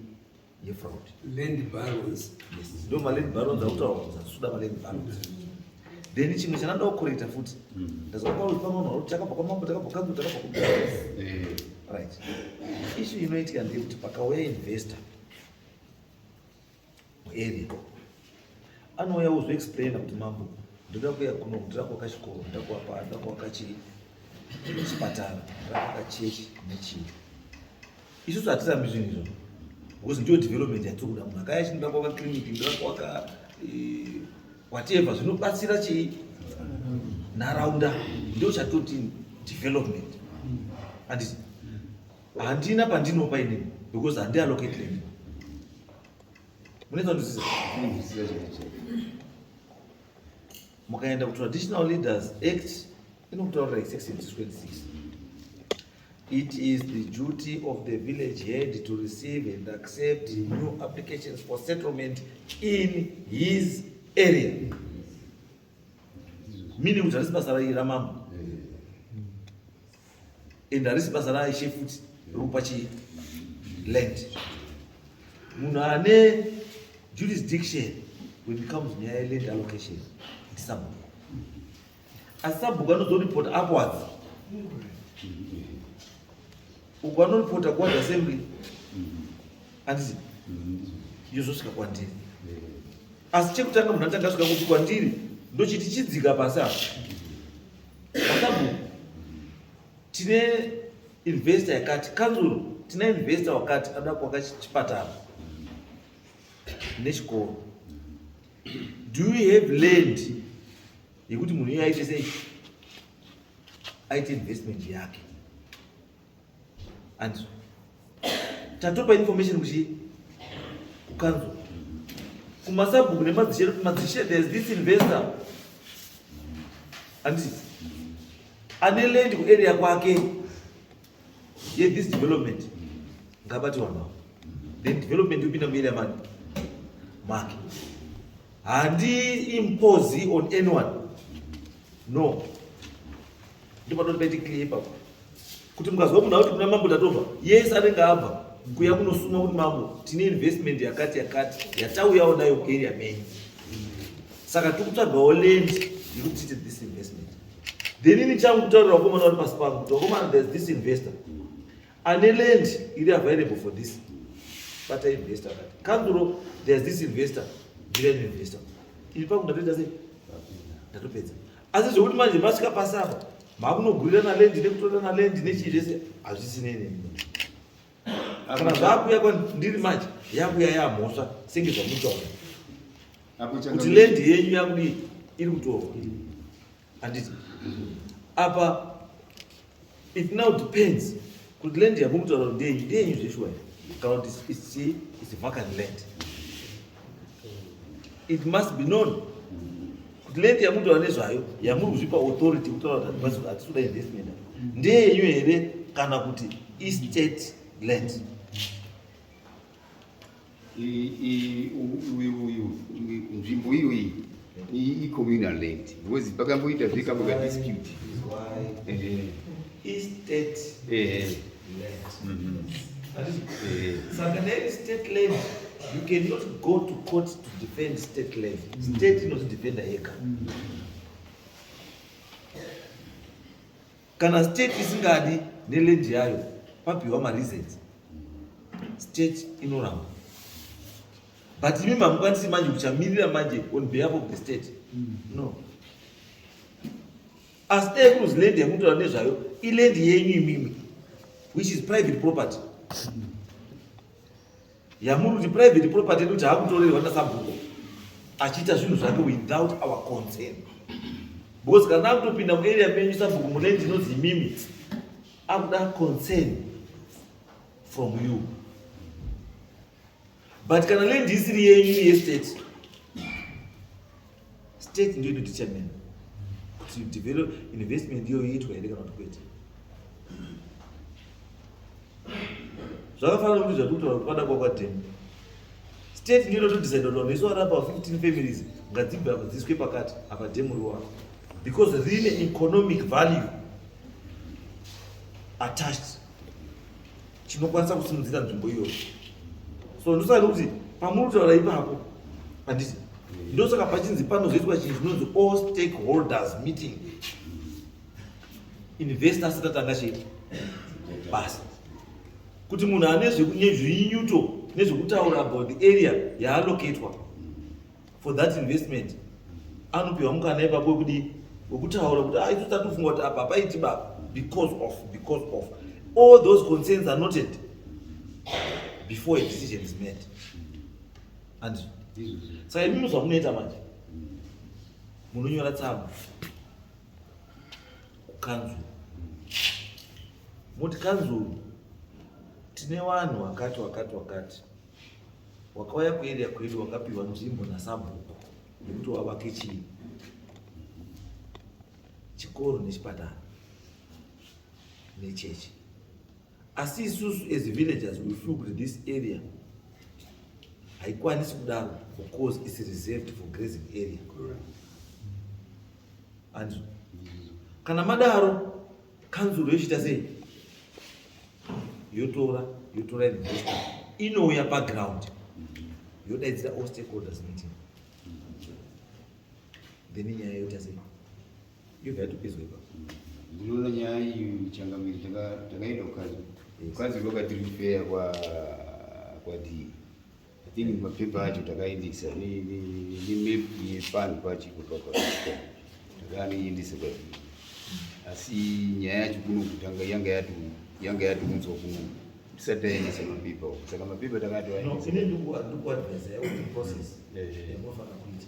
C: yefraud.
E: Land barons.
C: Yes, ndo maland barons akutaura kuti hatisuda maland barons. Then chimwe chandoda kucorrecta futi, ndazwa pauri pamwe kuti takabva kwamambo, takabva kangu, takabva ku right. Issue inoitika ndeyekuti pakauya investor muarea, anouya ozoexplaina kuti, "Mambo, ndoda kuuya kuno, ndoda kuvaka chikoro, ndoda kuvaka, ndoda kuvaka chipatara, ndoda kuvaka chechi nechii." Isusu hatirambi zvinhu izvozvo because ndiyo development yatiri kuda. Munhu akaya chinoda kuvaka clinic, ndoda kuvaka whatever zvinobatsira chii, nharaunda, ndo chatoti development. Handiti handina pandinopa inini because handiallocate land. Munoita kundisisa?
F: Tinonzwisisa chaizvo chaizvo.
C: Mukaenda kuTraditional Leaders Act, inokutaurirai section 26: "It is the duty of the village head to receive and accept new applications for settlement in his area," meaning kuti harisi basa ramambo and harisi basa raishe futi rokupa chi land. Munhu ane jurisdiction when it comes nyaya yeland allocation ndisabhuku, asi sabhuku anozoripota upwards uku, anoripota kuward assembly, handiti? Yozosvika kwandiri. Asi chekutanga munhu anotanga asvika kuti kwandiri, ndochiti chidzika pasi apa, masabhuku, tine investor yakati, kanzuro, tina investor wakati anoda kuvaka chipatara nechikoro. Do you have land yekuti munhu iye aite sei, aite investment yake?" And tatopa information kuchi kukanzuro, kumasabhuku nemadzishe, kuti, "Madzishe, there's this investor, handiti, ane land kuarea kwake yethis development, ngabati vanhu avo." Then development yopinda muarea mani make. Handi impose on anyone, no. Ndopatoti paiti clear ipapo kuti mukazwa munhu akuti kuna mambo tatobva, yes, anenge abva kuya kunosuma kuti, "Mambo, tine investment yakati yakati yatauyawo nayo kuarea menyu, saka tiri kutsvagawo land yekuti tiite this investment." Then ini changu kutaurira vakomana vari pasi pangu kuti, "Vakomana, there's this investor ane land iri available for this, bata investor akati. Kanzuro, there's this investor, ndira investor iri pangu." Ndatoita sei? Ndatopedza. Asi zvekuti manje masvika pasi apa makunogurira land nekutorana land nechii zvese, hazvisinei neni. Kana zvakuya kwandiri manje, yakuya yamhosva senge zvamutaura
F: Apo
C: kuti land yenyu yakudii, iri kutorwa, handiti? Apa it now depends kuti land yamukutaura kuti ndeyenyu, ndeyenyu zveshuwa here, kana kuti it's vacant land. It must be known kuti land yamukutaura nezvayo, yamuri kuzvipa authority kutaura kuti hatisi kuda investment, ndeyenyu here kana kuti estate land.
F: Uyu nzvimbo iyoyi icommunal land because pakamboita zvekambo kadispute.
C: Estate land. Saka neiri state land, you cannot go to court to defend state land. State inozvidefenda yega. Kana state isingadi neland yayo, papiwa mareasons, state inoramba. But imi mamukwanisi manje kuchamirira manje on behalf of the state, no. Asi dai kuzi land yamunotaura nezvayo iland yenyu imimi, which is private property, yamuri kuti private property yedu, kuti hakutorerwa nasabhuku achiita zvinhu zvake without our consent, because kana akutopinda muarea menyu sabhuku muland inonzi imimi, akuda consent from you. But kana land isiri yenyu, yestate, state ndiyo inodetermine kuti develop investment iyo iitwa here kana kuti kwete. Zvakafanana nekuti zvatiri kutaura kuti pada kwakwadhemu, state ndiyo inotodecide kuti vanhu vese vari apa, 15 families, ngadzibve apa dziiswe pakati apa, dhemu riwako, because rine economic value attached chinokwanisa kusimudzira nzvimbo iyoyo. So ndosaka kuti pamuri kutaura ipapo, handiti ndosaka pachinzi panozoitwa chinhu chinonzi all stakeholders meeting, investor asati atanga chii basa, kuti munhu ane zvinyuto nezvekutaura about the area yaalocatwa for that investment anopiwa mukana ipapo wekudi wekutaura kuti, "Ah, isu tatofunga kuti apa paiti baba because of all those concerns are noted before a decision is made." And saka imimi zvamunoita manje, munonyora tsamba kukanzuru, muti, "Kanzuru, tine vanhu wakati wakati wakati wakauya kuarea kwedu, wakapiwa nzvimbo nasabhuku yekuti wavake chii, chikoro nechipatara nechechi. Asi isusu as villagers, we feel kuti this area haikwanisi kudaro because it's reserved for grazing area." And kana madaro, kanzuro yochiita sei? Yotora investor, inouya paground, yodaidzira all stakeholders meeting, then nyaya yoita sei? Yobva yatopedzwa ipapo.
F: Ndinoona nyaya iyi, changamire, takaenda kukanzuru. Kukanzuru vakatirefer kwa D. I think mapepa acho takaendesa nemap yepanhu pachiko takaniendesa kwa D, asi nyaya yacho kuno kutanga yanga yatiunzwa kuno tisati taendesa mapepa uko. Saka mapepa takati
C: No, ine ndikuadvisa yakuti process yamunofanira kuita,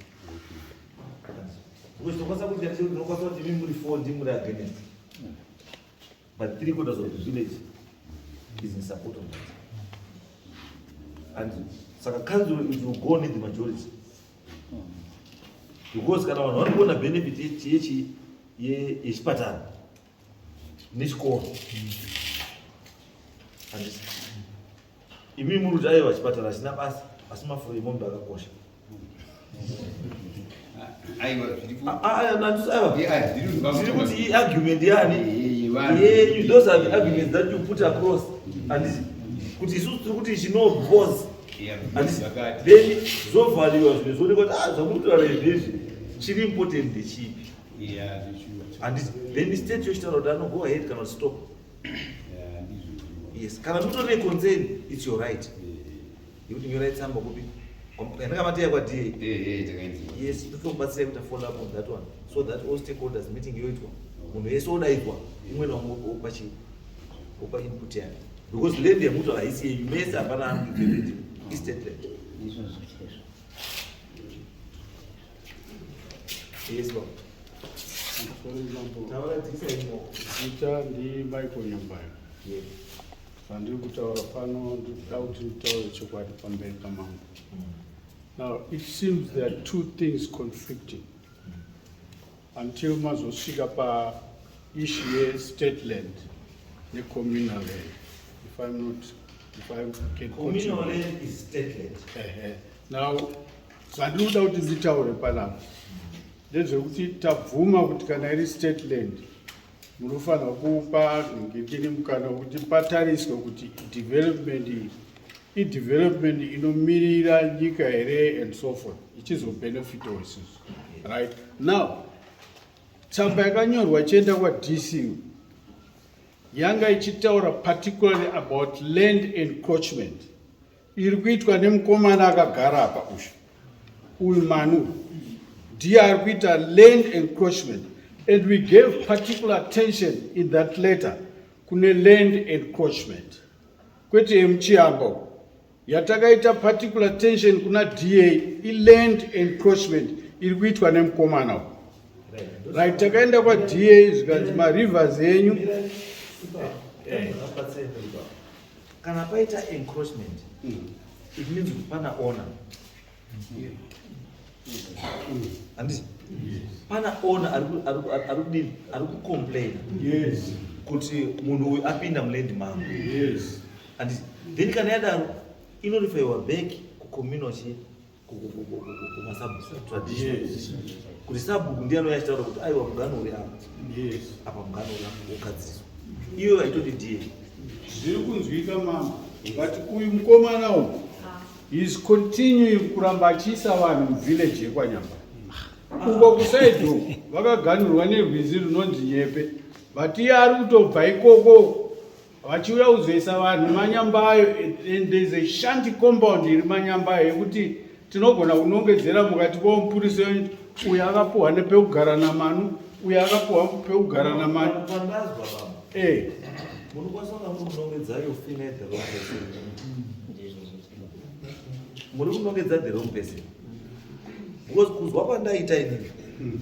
C: because tinokwanisa kuita, tinokwanisa kuti imi muri for, ndimuri against, but three quarters of the village is in support of that. And saka council, it will go need the majority, because kana vanhu vari kuona benefit yechipatara nechikoro, handisi imi muri kuti, "Aiwa, chipatara hachina basa, asi mafuro emombe akakosha."
F: Aiwa, zviripo.
C: Aiwa.
F: Yeah,
C: Ndiri kuti iargument yani
F: yevanhu.
C: Yenyu. Those are the arguments that you put across, handisi kuti isusu tiri kuti chino because handisi
F: Zvakati.
C: Then zovhaliwa zvinhu, zvoonekwa kuti, ah, zvamuri kutaura izvezvi chiri important ndechipi.
F: Yeah, zveshuwa.
C: Handisi then state yochitaura kuti ano go ahead kana kuti stop.
F: Yeah, ndizvo.
C: Yes, kana mutori neconcern, it's your right yekuti nyorai tsamba kupi yandakamateya kwaDA.
F: Takaendesa.
C: Yes, totokubatsirai kuita follow up on that one so that all stakeholders meeting yoitwa, munhu wese odaidzwa, umwe naumwe opa chii, opa input yake, because land yemuto haisi yenyu mese, hapana amudifferent, istate land.
D: Izvozvo chaizvo.
C: Yes, baba.
G: Sorry, mambo.
C: Taura, dzisa imo.
G: Zita ndiMichael Nyambayo. Zvandiri kutaura pano, ndikuda kuti nditaure chokwadi pamberi pamambo. Now, it seems there are two things conflicting until mazosvika paissue yestate land necommunal land, if I'm not, if I can
C: Communal
G: continue.
C: land is state land.
G: Ehe. Now, zvandiri kuda kuti nditaure panapa ndezvekuti tabvuma kuti kana iri state land Munofanira kupa nhingikini mukana wekuti patariswe kuti development iyi idevelopment inomirira nyika here and so forth, ichizobenefitawo isusu. Right now, tsamba yakanyorwa ichienda kwaDC yanga ichitaura particularly about land encroachment iri kuitwa nemukomana akagara apa ushu uyu. Manu ndiye ari kuita land encroachment, and we gave particular attention in that letter kune land encroachment, kwete yemuchiyamba uku. Yatakaita particular attention kuna DA iland encroachment iri kuitwa nemukomana uyu, right? Takaenda kwaDA, zvikanzi marivers enyu.
C: Kana paita encroachment, it means kuti pana owner, handiti? Pana owner ari kudini, ari kucomplaina kuti munhu uyu apinda muland mangu, handiti? Then kana yadaro, inoreferiwa back kucommunal chi kumasabhuku traditional, kuti sabhuku ndiye anouya achitaura kuti aiwa, mugano uri apa, apa mugano uri apa, wogadziriswa. Iyo haitodi DA.
G: Zviri kunzwika, mama, but uyu mukomana uyu is continuing kuramba achiisa vanhu muvillage yekwanyamba uko kuside uku. Vakaganurwa nerwizi runonzi Nyepe, but iye ari kutobva ikoko vachiuya kuzoisa vanhu manyambayo. And there is a shanty compound iri manyambayo yekuti tinogona kunongedzera mukati kwomupurisa, uyu akapuhwa nepekugara namanu, uyu akapuhwa pekugara namanu.
C: Pandazwa, baba, munokwanisa kunga muri kunongedza your finger at the wrong person. Muri kunongedza the wrong person, because kuzwa kwandaita inini,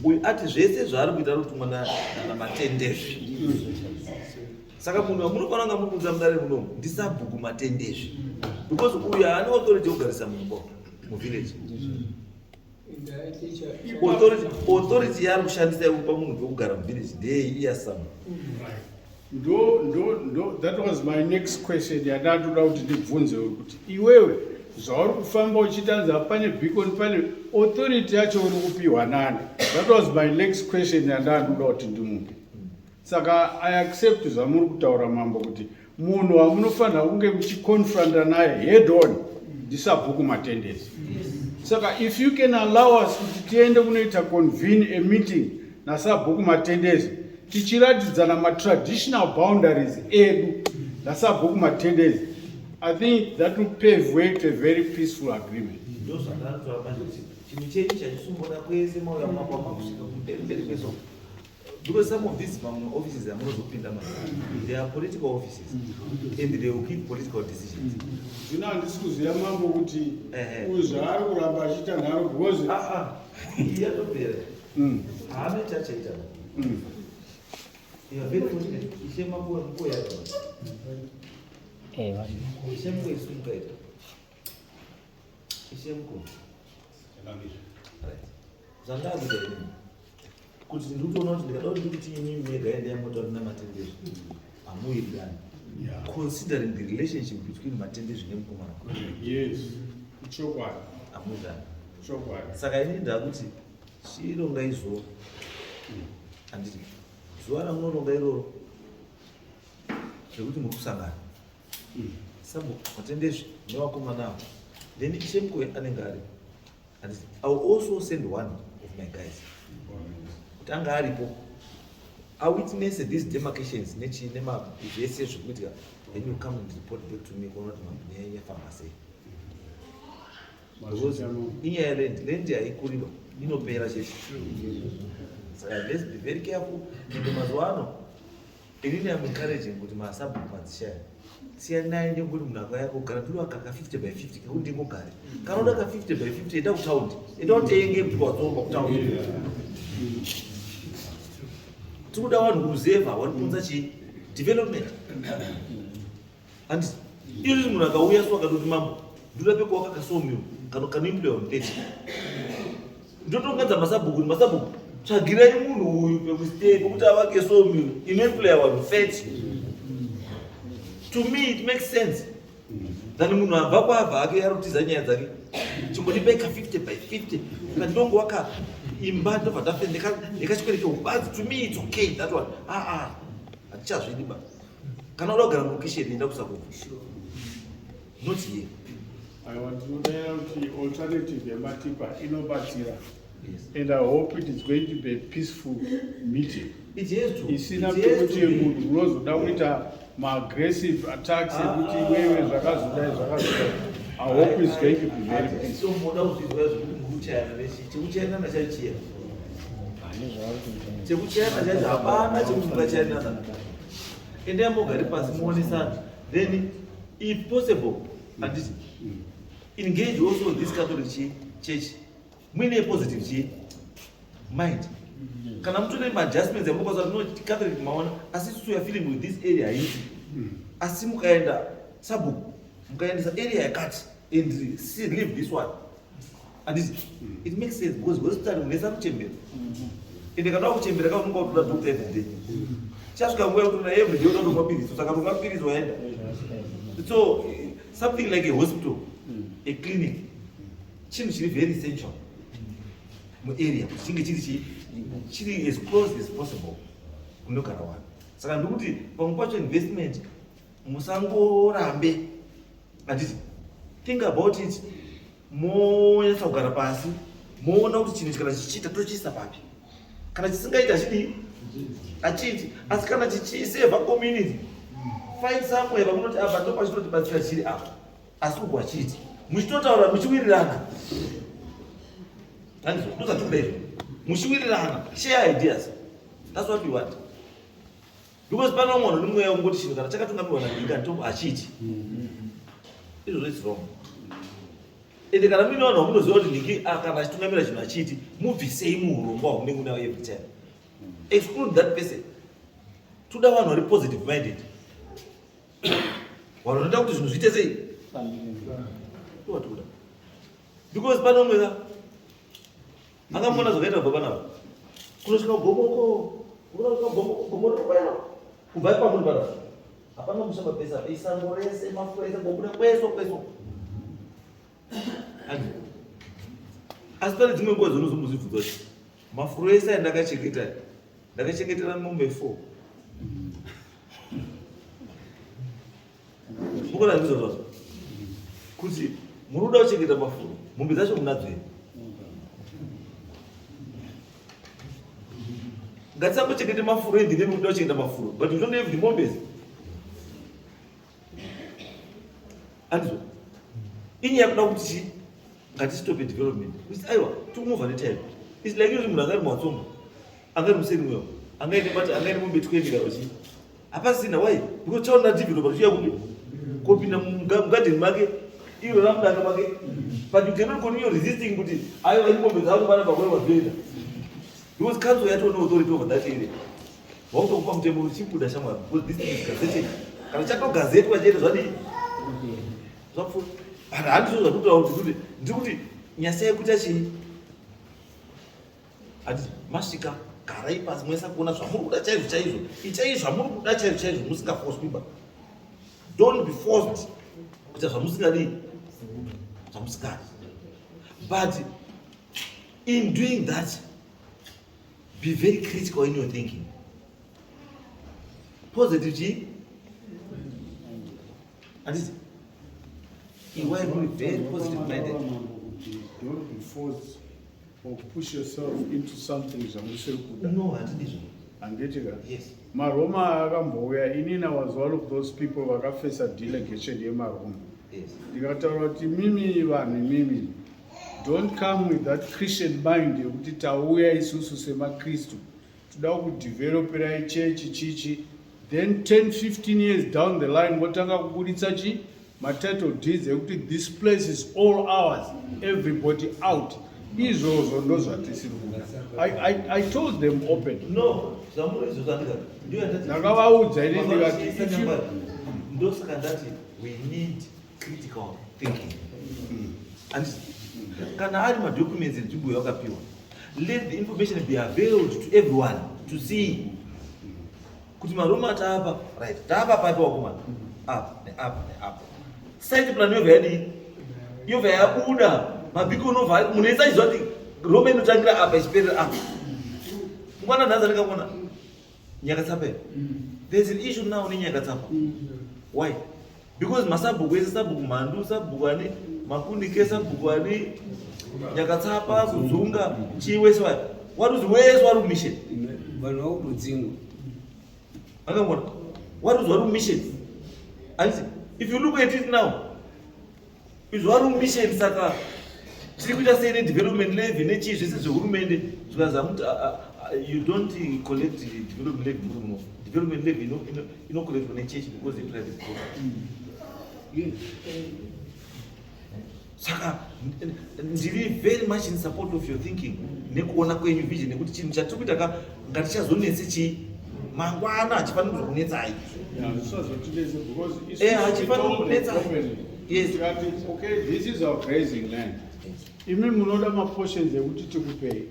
C: uyu ati zvese zvaari kuita ari kutumwa namatendezvi. Saka munhu wamunofanira kunga muri kuudza mudare munomu ndisabhuku Matendezvi, because uyu haana authority yekugarisa munhu muvillage. Authority yaari kushandisa yekupa munhu pekugara muvillage ndeyei? Iyasamu.
G: Ndo that was my next question yandatoda kuti ndibvunze, kuti iwewe zvauri kufamba uchitanza pane beacon, pane authority yacho uri kupiwa nani? That was my next question yandandoda kuti ndimupe. Saka I accept zvamuri kutaura, mambo, kuti munhu wamunofanira kunge muchiconfronta naye head on ndisabhuku Matendezi. Saka if you can allow us kuti tiende kunoita convene a meeting nasabhuku Matendezi, tichiratidzana matraditional boundaries edu nasabhuku Matendezi, I think that will pave way to a very peaceful agreement.
C: Ndo zvandanotaura manje, kuti chinhu chenyu chachisumbuda kwese mauya makwama kusvika kumberi mberi kwese, because some of these mamwe offices amunozopinda manje, they are political offices and they will give political decisions.
G: Zvino handisi kuziva, mambo, kuti uyu zvaari kuramba achiita nharo because
C: Ah, ah, iyi yatopera. Haana chachaita. You are very fortunate. Ishe makuwa mkuwa yacho. Ishe mkuwa isumuka ita. Ishe mkuu. Right. Zvandakuita inini, kuti ndikutoona kuti ndikada kuti ndikuti inini mega endai motaura namatendezvi, hamuwirirani, considering the relationship between Matendezvi nemukomana.
G: Yes, chokwadi.
C: Hamuwirirani.
G: Chokwadi.
C: Saka inini ndakuti chirongai zuva, handiti? Zuva ramunoronga iroro rekuti muri kusangana sabo Matendezvi nevakomana avo, then ishe mukwe anenge ari, handiti? I will also send one of my guys kuti anga aripo awitness these demarcations nechi nema zvese zviri kuitika. Then you come and report back to me kuona kuti nyaya yafamba sei, because inyaya yeland. Land haikuriwa, inopera chete. Saka let's be very careful. Ende mazuva ano inini am encouraging kuti masabhuku, madzishaya, siyanai nekuti munhu akauya kugara, ndiri wakaka 50 by 50 kekuti ndingogare. Kana uda ka 50 by 50, enda kutaundi, enda utenge wadzomba kutaundi. Tikuda vanhu kuruzevha vari kuunza chii? Development, handiti? Izvi munhu akauya so akatoti, "Mambo, ndoda pekuwaka kasawmill kanoemploya vanhu 30," ndotongadza masabhuku kuti, "Masabhuku, tsvagirai munhu uyu pekustay pekuti avake sawmill inoemploya vanhu 30." To me it makes sense than munhu abva kwaabva ake ari kutiza nyaya dzake, "Chimbondipei ka 50 by 50 kandongowaka imba, ndobva ndafe ndekachikwereke ubazi." To me it's okay, that one. Ah, ah. Hatichazvidi ba. Kana uda kugara mulokesheni enda kuSakubva. Not here.
G: Aiwa, ndinodaira kuti alternative yematipa inobatsira.
C: Yes.
G: And I hope it is going to be a peaceful meeting.
C: It has to.
G: Isina
C: It has
G: pekuti
C: to be.
G: munhu unozoda kuita maaggressive attacks ekuti iwewe zvakazodai zvakazodai. I hope it's going to be very peaceful.
C: Tomoda kuzvizwa zvekuti mukuchayana nechi chekuchayana chacho chiya. Chekuchayana chacho hapana chekuti mungachayana. Endai mogare pasi muonesana. Then if possible, handiti engage also this Catholic church muine positive chi mind. Kana mutone maadjustments yamunokwanisa kuti no Catholic maona asi isusu we are feeling with this area haiti. Asi mukaenda sabhuku mukaendesa area yakati and see, leave this one. Handiti it makes sense because hospital munesa kuchembera. Ende kana wakuchembera ka unonga utoda doctor every day. Chasvika nguva yekuti una every day unoda kutomwa piritsi saka tomwa piritsi waenda. So something like a hospital, a clinic, chinhu chiri very essential muarea kuti chinge chiri chii chiri as close as possible kunogara vanhu. Saka ndikuti pamwe pacho investment musangorambe, handiti think about it, monyatsa kugara pasi moona kuti chinhu kana chichiita tochiisa papi, kana chisingaiti hachidii achiiti, asi kana chichiseva community find somewhere pamunoti apa ndo pachinotibatsira chiri apa, asi uku hachiiti, muchitotaura muchiwirirana, handizvo ndozvatikuda izvo, muchiwirirana, share ideas, that's what we want. Because pane vamwe vanhu nemweya wekungoti chinhu kana chakatungamirwa naninga ndo hachiiti, izvozvo is wrong. Ende kana muine vanhu vamunoziva kuti nhingi kana achitungamira chinhu hachiiti, mubvisei muurongwa hwamunenge munawo every time, exclude that person. Toda vanhu vari positive minded, vanhu vanoita kuti zvinhu zviite sei, ndowatoda. Because pane umwe ka makamboona zvakaita kubva panapa kunosvika gomoko, kunosvika gomo rinokwena kubva ipamuri panapa hapana musha mapesa, isango rese mafura ese gobuda kweso kweso. Asi pane dzimwe nguva dzinozombozvibvunza kuti mafuro ese andakachengeta ndakachengetera mombe 4 mukona ndizvo zvazvo kuti muri kuda kuchengeta mafuro, mombe dzacho munadzo here? Ngatisangochengete mafuro endine mukuda kuchengeta mafuro, but you don't have the mombes. Andizvo inyaya yekuda kuti chi ngatistope development kuti aiwa tikumova netime. Its like izvi munhu angari muwatsombo angari museri mwewo angaine but angaine mombe 20 kana chii hapasina. Why? Because chaona developer chiya kupi kopinda mugadheni make iro ramudanga make, but you cannot continue resisting kuti aiwa ini mombe dzangu vana pakore wazoenda, because council yacho no authority over that area. Wautokupa mutemo uchibuda shamwari, because this thing is gazetted. Kana chatogazetwa chete zvadii zvapfuura. But handizvo zvakutaura kuti kuti ndiri kuti nyasai kuita chii, handiti masvika garai pasi moisa kuona zvamuri kuda chaizvo chaizvo, itai zvamuri kuda chaizvo chaizvo musingafoswi ba. Don't be forced kuita zvamusingadii zvamusingadi, but in doing that be very critical in your thinking, positive chii, handiti iwai muri very positive minded.
G: Don't be forced or push yourself into something zvamusiri kuda.
C: No, handidizvo.
G: Handiti ka?
C: Yes.
G: Maroma akambouya, inini I was one of those people vakafesa delegation yemaroma. Ndikataura kuti mimi vanhu imimi, don't come with that Christian mind yekuti tauya isusu semakristu toda kudeveloperai chechi chichi, then 10 15 years down the line votanga kubuditsa chi matitle deeds ekuti this place is all ours, everybody out. Izvozvo ndo zvatisiri kuda. I told them open.
C: No, zvamuri izvo zvandika ndiyo yandati.
G: Ndakavaudza ini ndikati if you-
C: Ndosaka ndati we need critical thinking. And kana ari madocuments enzvimbo yawakapiwa, let the information be availed to everyone to see kuti maroma taapa right, taapa papi wakomana, apa neapa neapa, site plan yobva yadii, yobva yabuda, mabhiko unobva munhu ese achiziva kuti roma inotangira apa ichiperera apa. Mungwana nhasi andikamuona. Nyakatsapa here? There's an issue now neNyakatsapa. Why? Because masabhuku ese, sabhuku Mhandu, sabhuku ani Makunike, sabhuku ani Nyakatsapa, Kudzunga, chii, wese waya waruzi wese wari kumission.
E: Vanhu vakutodzingwa.
C: Akangona waruzi wari kumission. Handiti if you look at it now, izvo vari mumission, saka tiri kuita sei nedevelopment levy nechii zvese zvehurumende? Zvikazamuti you don't collect development levy muri muno. Development levy inocollectwa nechechi because iprivate property. Saka ndiri very much in support of your thinking nekuona kwenyu vision, nekuti chinhu chatiri kuita ka ngatichazonetse chii mangwana, hachifaniri kuzokunetsai. Hachifaniri kunetsa. Yes.
G: Tikati, okay, this is our grazing land. Imi munoda maportions ekuti tikupei,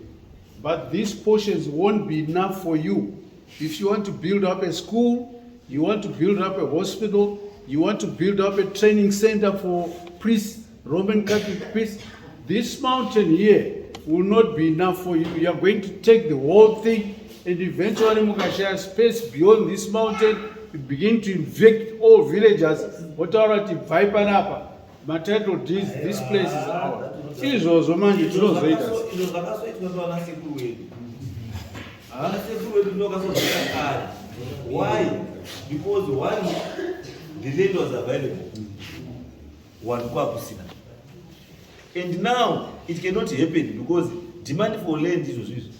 G: but these portions won't be enough for you. If you want to build up a school, you want to build up a hospital, you want to build up a training center for priests, Roman Catholic priests, this mountain here will not be enough for you. You are going to take the whole thing, and eventually mukashaya space beyond this mountain, you begin to evict all villagers. Votaura kuti bvai panapa, matitle deeds, this place is ours. Izvozvo manje tinozoita.
C: Izvo zvakasoitwa ndovana sekuru wedu. Vana sekuru vedu ndovakasozoita kare. Why? Because one, the land was available, one kwakusina, and now it cannot happen because demand for land izvozvo izvi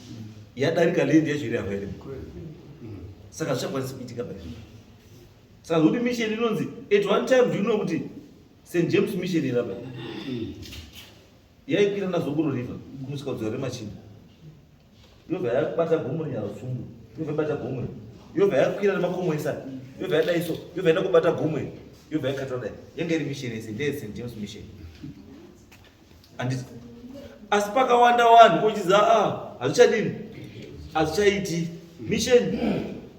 C: yadarika land yacho iri available. Saka zvichakwanisi kuitika paizvo. Saka zvokuti mission inonzi at one time, do you know kuti St James Mission irapa yaikwira naZongoro River kunosvika kudzora remachinda, yobva yabata gomo reNyarutsungu, yobva yabata gomo, yobva yakwira nemakomo esani, yobva yadaiso, yobva yaenda kubata gomo iri, yobva yakata dai. Yanga iri mission yese ndeye St James Mission, handiti? Asi pakawanda vanhu kochiza, a hazvichadini, hazvichaiti mission.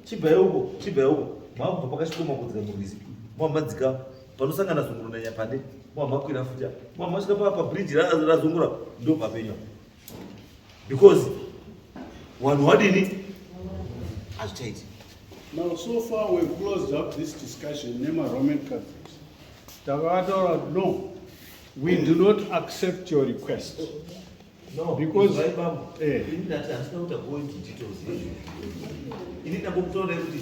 C: Chibvai uko, chibvai uko, makubva pakachikoma kudzika murwizi, mava madzika panosangana Zunguro naNyapande, mava makwira futi, mava masvika pabridge raZungura, ndo papenywa, because vanhu wadini, hazvichaiti.
G: Now, so far we've closed up this discussion nema Roman Catholics. Takataura, no, we do not accept your request.
C: No,
G: Because-
C: bambo, ini ndati handisina kuita go into details izvo. Ini ndangokutaura kuti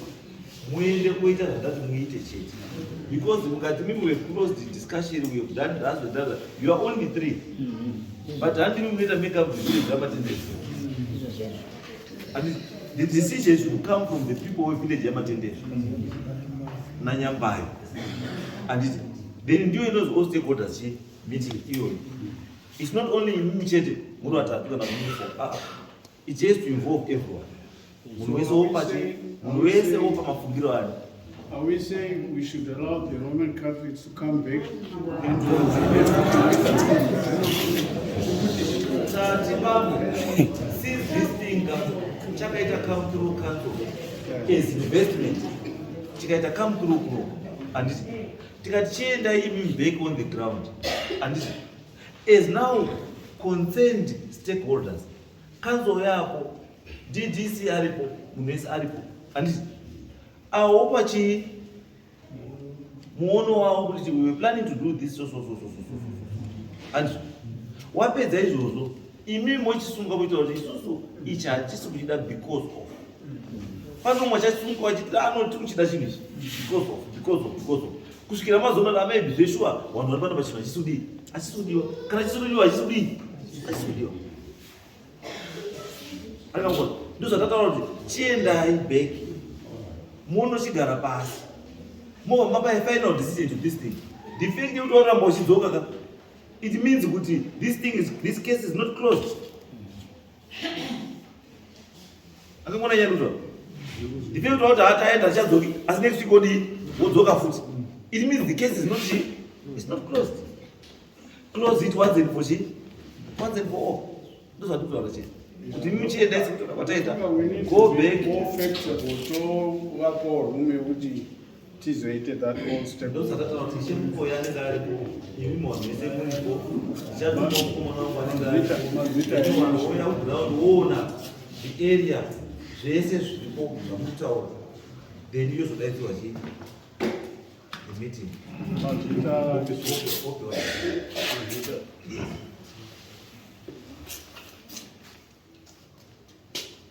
C: muende kuita zvandati muite chete, because mukati mimi we have closed the discussion, we have done that, we done that. You are only three, but handimi munoita make up the village yaMatendezi. And the decisions will come from the people wevillage yaMatendezi naNyambayo, anditi? Then ndiyo inonzi all stakeholders chi meeting iyoyo. It's not only imimi chete muri vatatu kana muri four. Ah, ah. It has to involve everyone. Munhu wese wopa chi, munhu wese wopa mafungiro ane.
G: Are we saying we should allow the Roman Catholics to come back and
C: Tati bambo, since this thing chakaita come through council as investment, chikaita come through kuno, handiti? Tikati chiendai imi back on the ground, handiti? As now concerned stakeholders, council yako, DDC aripo, munhu wese aripo, handiti? Awopa chii muono wavo kuti we were planning to do this, so so so so so so so, and wapedza izvozvo, imi mochisunga kuita kuti isusu ichi hatisi kuchida because of pano mwachasunga vachiti ano tiri kuchida chinhu ichi because of, because of, because of, kusvikira mazoona kuti amaybe zveshuwa vanhu vari panapa chinhu hachisi kudii, hachisi kudiwa. Kana chisi kudiwa, hachisi kudii, hachisi kudiwa. Akangona ndo zvatataura kuti chiendai back, munochigara pasi, mobva mapa a final decision to this thing. The fact yekuti waramba uchidzoka ka, it means kuti this case is not closed. Akangona nyanduzva the fact kuti hataenda achadzoki, asi next week odii, wodzoka futi, it means the case is not chi it's not closed. Close it once and for chi once and for all. Ndozvatikutaura chete kuti imi muchiendai sekutora kwataita, go back.
G: More flexible, tovapawo room yekuti tizoite that all step.
C: Ndosakataura kuti Ishe Mukoya anenge aripo, imi vanhu vese muripo, ndichatuma mukomana wangu anenge
G: Mazita
C: aripo,
G: enyu.
C: ouya kuground, woona the area, zvese zviripo. zvamutaura then yozodaidzirwa chii the meeting.
G: Mazvita.
C: Mazvita. Yes.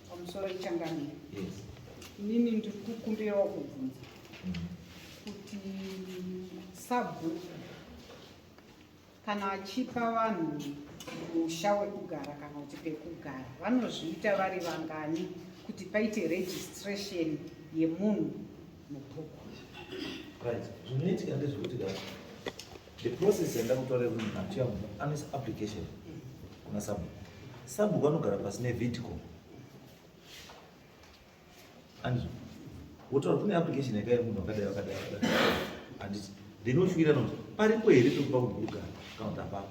B: Pamusoro ichangamire.
C: Yes.
B: Inini ndiri kukumbirawo kubvunza kuti sabhuku kana achipa vanhu musha wekugara kana kuti pekugara, vanozviita vari vangani kuti paite registration yemunhu mubhuku?
C: Right, zvinoitika ndezvekuti ka the process yandakutaura yekuti munhu achiya munhu anoisa application kuna sabhuku, sabhuku anogara pasi nevidco, andizvo? Wotaura kune application yakaya munhu wakadai wakadai wakadai, handiti? Then wochiwira noti paripo here pekupa kugara kana kuti apapo,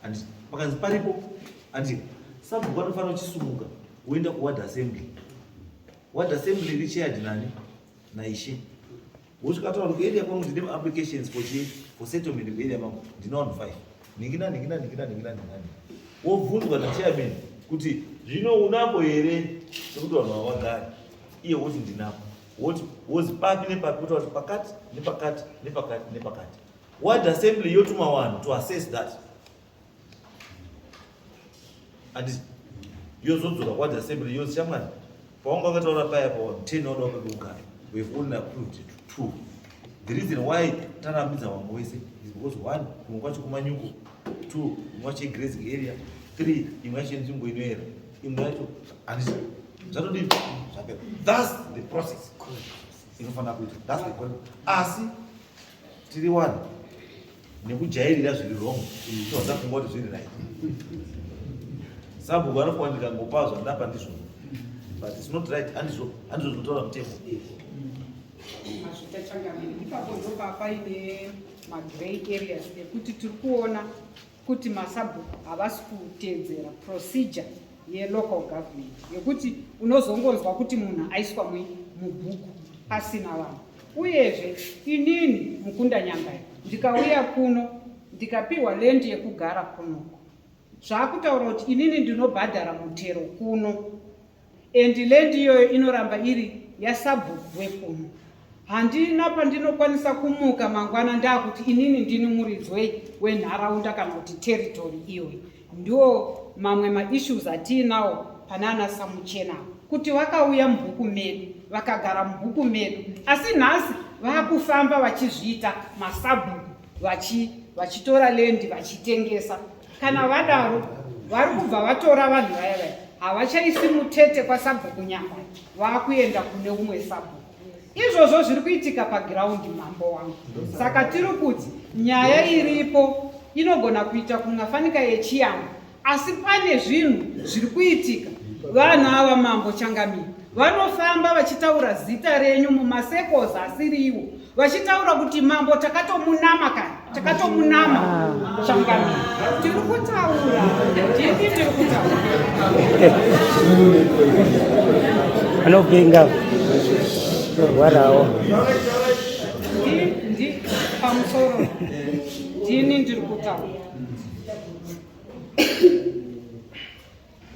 C: handiti? Pakanzi paripo, handiti? Sabhuku anofanira kuchisumuka woenda kuward assembly. Ward assembly iri chaired nani? Naishe. Wosvika taura kuti area kwangu ndine maapplications for chii, for settlement. Kuarea mangu ndine vanhu five, ningi naningi naningi naningi naningi naningi. Wobvunzwa nachairman kuti zvino unapo here sekuti vanhu vava vagare? Iye woti ndinapo. Woti wozi papi nepapi? Wotaura kuti pakati nepakati nepakati nepakati. Ward assembly yotuma vanhu to assess that, handiti? Yozodzoka ward assembly yozi, shamwari, pawanga wakataura paya pa 10 wada pekugara, we've only approved two. The reason why tarambidza vamwe wese is because, one, kumwe kwacho kumanyuko, two, imwe yacho igrazing area, three, imwe yacho inzvimbo inoera, imwe yacho, handiti? Zvatodii? Zvapera. That's the process inofanira kuitwa. That's the correct. Asi tiri one nekujairira zviri wrong, tinoza funga kuti zviri right. Sabhuku anofunga ndikangopa zvandapa ndizvo, but it's not right. Handizvo, handizvo zvinotaura mutemo.
B: Mazvita changamire. Ipapo ndopa paine magrey areas ekuti tiri kuona kuti masabhuku havasi kuteedzera procedure yelocal government, yekuti unozongonzwa kuti munhu aiswa mubhuku pasina vanhu. Uyezve inini Mukunda Nyambai ndikauya kuno ndikapiwa land yekugara kunoko, zvaakutaura kuti inini ndinobhadhara mutero kuno and land iyoyo inoramba iri yasabhuku wekuno. Handina pandinokwanisa kumuka mangwana ndakuti inini ndini muridzi wenharaunda kana kuti territory iyoyi. Ndiwo mamwe maissues atiinawo pana ana Samuchena, kuti vakauya mubhuku medu, vakagara mubhuku medu, asi nhasi vaakufamba vachizviita masabhuku, vachitora land vachitengesa. Kana vadaro vari kubva vatora vanhu vaya vaya, havachaisi mutete kwasabhuku Nyamba, vaakuenda kune umwe sabhuku. Izvozvo zviri kuitika pagiraundi, mambo wangu. Saka tiri kuti nyaya iripo inogona kuita kungafanika yechiyambo, asi pane zvinhu zviri kuitika. Vanhu ava, mambo changamire, vanofamba vachitaura zita renyu mumasekozi asiriwo, vachitaura kuti mambo takatomunama kani, takatomunama. Changamire, tiri kutaura, ndini tiri kutaura.
D: Anopenga, norwarawo.
B: Ndi pamusoro, ndini ndiri kutaura.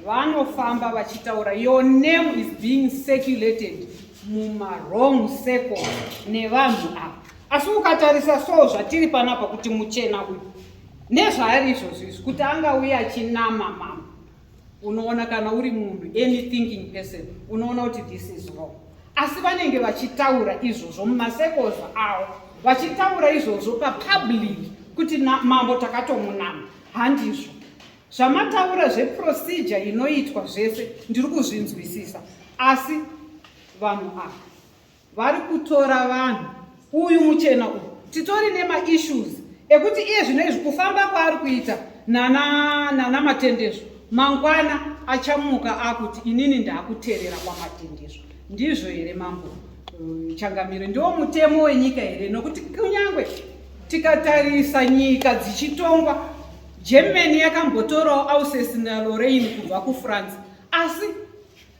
B: Vanofamba vachitaura, your name is being circulated mumawrong circle nevanhu ava. Asi ukatarisa so zvatiri panapa kuti muchena uyu nezvaari izvozvo izvi kuti angauya achinama mama, unoona kana uri munhu, any thinking person, unoona kuti this is wrong. Asi vanenge vachitaura izvozvo mumasekozi avo, vachitaura izvozvo papublic kuti mambo takatomunama. Handizvo zvamataura zveprocedure inoitwa zvese, ndiri kuzvinzwisisa, asi vanhu ava vari kutora vanhu. Uyu muchena uyu titori nemaissues ekuti iye zvino izvi kufamba kwaari kuita nana Matendezvo, mangwana achamuka akuti inini ndaakuterera kwaMatendezvo. Ndizvo here, mambo changamire? Ndiwo mutemo wenyika here? Nokuti kunyange tikatarisa nyika dzichitongwa, Germany yakambotorawo Alsace naLorraine kubva kuFrance, asi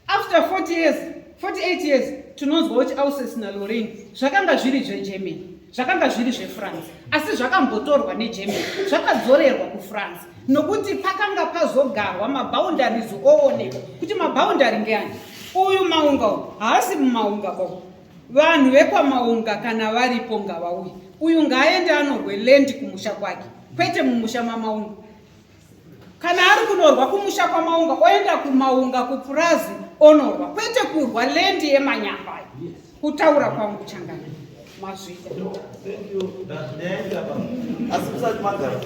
B: after 40 years, 48 years, tinonzwa kuti Alsace naLorraine zvakanga zviri zveGermany, zvakanga zviri zveFrance, asi zvakambotorwa neGermany zvakadzorerwa kuFrance, nokuti pakanga pazogarwa maboundaries oonekwa kuti maboundary ngeani. Uyu Maunga uyu haasi muMaunga ko. Vanhu vekwaMaunga kana varipo ngavauye. Uyu ngaaende anorwe land kumusha kwake, kwete mumusha maMaunga. Kana ari kunorwa kumusha kwaMaunga, oenda kuMaunga kupurazi onorwa, kwete kurwa land yemanyambayo. Kutaura kwangu changana. Mazvita.
C: Thank you. Ndaenda pa. Asi musati magara.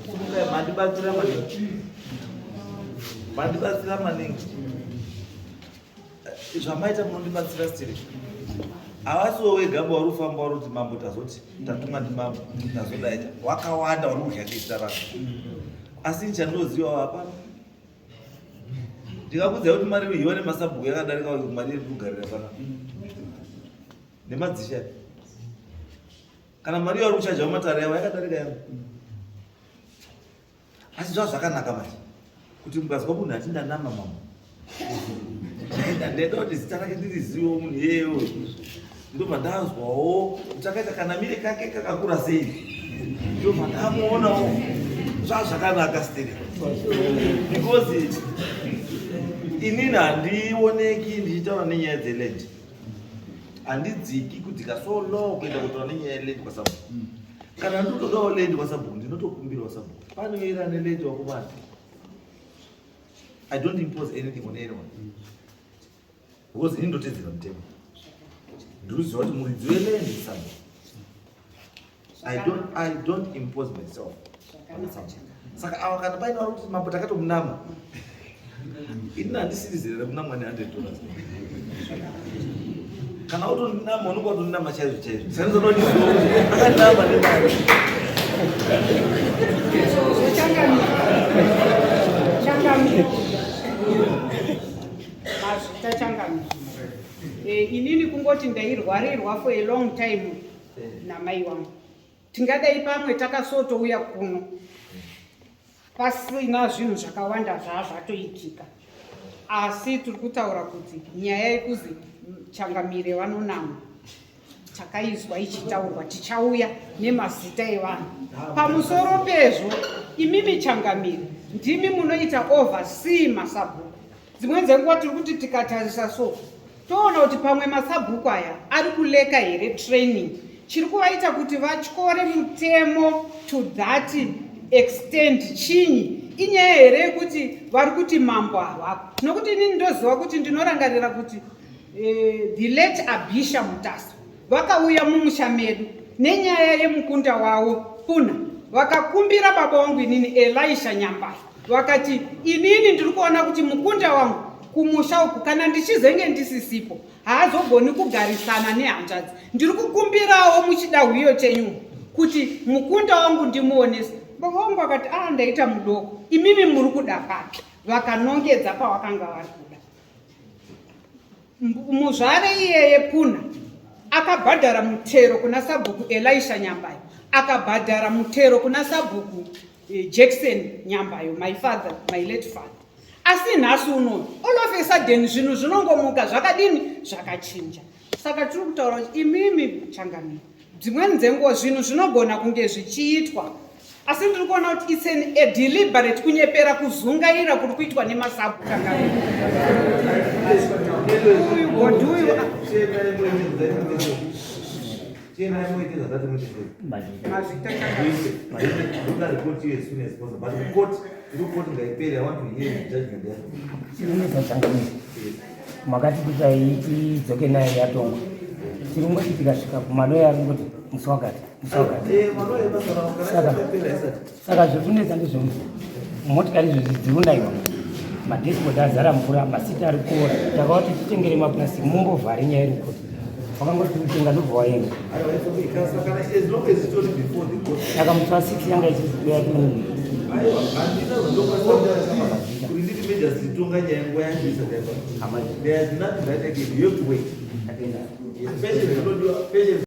C: Simukai, mandibatsira maningi. Mandibatsira maningi. Zvamaita munondibatsira still. Havasiwo wega vari kufamba vari kuti mambo tazoti tatumwa ndimambo tazodaita. Wakawanda vari kudya nezita rako. Asi chandinoziva hapana. Ndikakuudzai kuti mari iwe nemasabhuku yakadarika mari iri kugarira pana. Nemadzisha. Kana mari yauri kuchaja matare yavo yakadarika yangu. Asi zvava zvakanaka manje kuti mukazwa munhu ati ndanama mambo, ndaida kuti zita rake ndirizivewo munhu iyeyo, ndobva ndanzwawo kuti akaita kanamire kake kakakura sei, ndobva ndamuonawo. Zvava zvakanaka still, because inini handioneki ndichitaura nenyaya dzeland, handidziki kudzika so low kuenda kutaura nenyaya yeland kwasabhuku. Kana ndinotodawo land kwasabhuku, ndinotokumbirawo sabhuku panoera neland wakumana. I don't impose anything on anyone because ini ndotedzera mutemo. Ndinoziva kuti muridzi weland sabhuku. I don't impose myself pana sabhuku. Saka ava kana paine vari kuti mambo takatomunama, ini handisirizere rekunamwa ne$100. Kana utondinama, unonga utondinama chaizvo chaizvo. Saka ndinoda kuti ndizive kuti akandinama nemari.
B: Changamire, changamire, mazvita changamire. Inini kungoti ndairwarirwa for a long time namai wangu. Tingadai pamwe takasotouya kuno pasina zvinhu zvakawanda zvatoitika, asi tiri kutaura kuti nyaya yekuzi changamire vanonamwa takaizwa ichitaurwa. Tichauya nemazita evanhu. Pamusoro pezvo, imimi changamire ndimi munoita oversee masabhuku. Dzimweni dzenguva tiri kuti tikatarisa so, toona kuti pamwe masabhuku aya ari kulacka here training chiri kuvaita kuti vatyore mutemo to that extent. Chinyi inyaya here yekuti vari kuti mambo havapo? Nokuti inini ndoziva kuti ndinorangarira kuti the late Abisha Mutasa vakauya mumusha medu nenyaya yemukunda wavo Puna. Vakakumbira baba wangu inini Elisha Nyambayo, vakati, "Inini ndiri kuona kuti mukunda wangu kumusha uku, kana ndichizenge ndisisipo, haazogoni kugarisana nehanzvadzi. Ndiri kukumbirawo muchida hwiyo chenyu kuti mukunda wangu ndimuonese." Baba vangu vakati, "A, ndaita mudoko, imimi muri kuda papi?" Vakanongedza pavakanga vari kuda. Muzvare iyeye Puna akabhadhara mutero kuna sabhuku Elisha Nyambayo, akabhadhara mutero kuna sabhuku Jackson Nyambayo, my father, my late father. Asi nhasi unoyu, all of a sudden, zvinhu zvinongomuka zvakadini, zvakachinja. Saka tiri kutaura kuti imimi changamire, dzimweni dzenguva zvinhu zvinogona kunge zvichiitwa, asi ndiri kuona kuti it's a deliberate kunyepera kuzungaira kuri kuitwa nemasabhuku. Changamire, uyu godhi uyu.
C: Chiendai muite zvandati muite.
B: Mazvita changamire.
C: Ndoda report you as soon as possible. But the court, the court ngaipere, I want to hear the judgment there.
D: Chinonetsa changamire, makati kuti tidzoke nayo yatongwa. Tiri kungoti tikasvika kumaloya ari kungoti musi wakati, musi wakati.
C: Eh, maloya basa ravo kana yapera isati.
D: Saka zviri kunetsa ndezvekuti motikari izvozvi dziri kunaiwa, madashboard azara mvura, maseats ari kuora. Takavati titengere maplastic mumbovhare nyaya iri kuti wakangoti kutenga ndobva waenda.
C: Aiwa, it's okay. Kana as long as it's only before the court.
D: Saka musi wa6 yanga ichiziuya.
C: Aiwa, handina zvandokwanisa kuti nditi magistrate tonga nyaya nguva yacho isati yapera. There is nothing that I can, you have to wait. Yes, patience inodiwa, patience.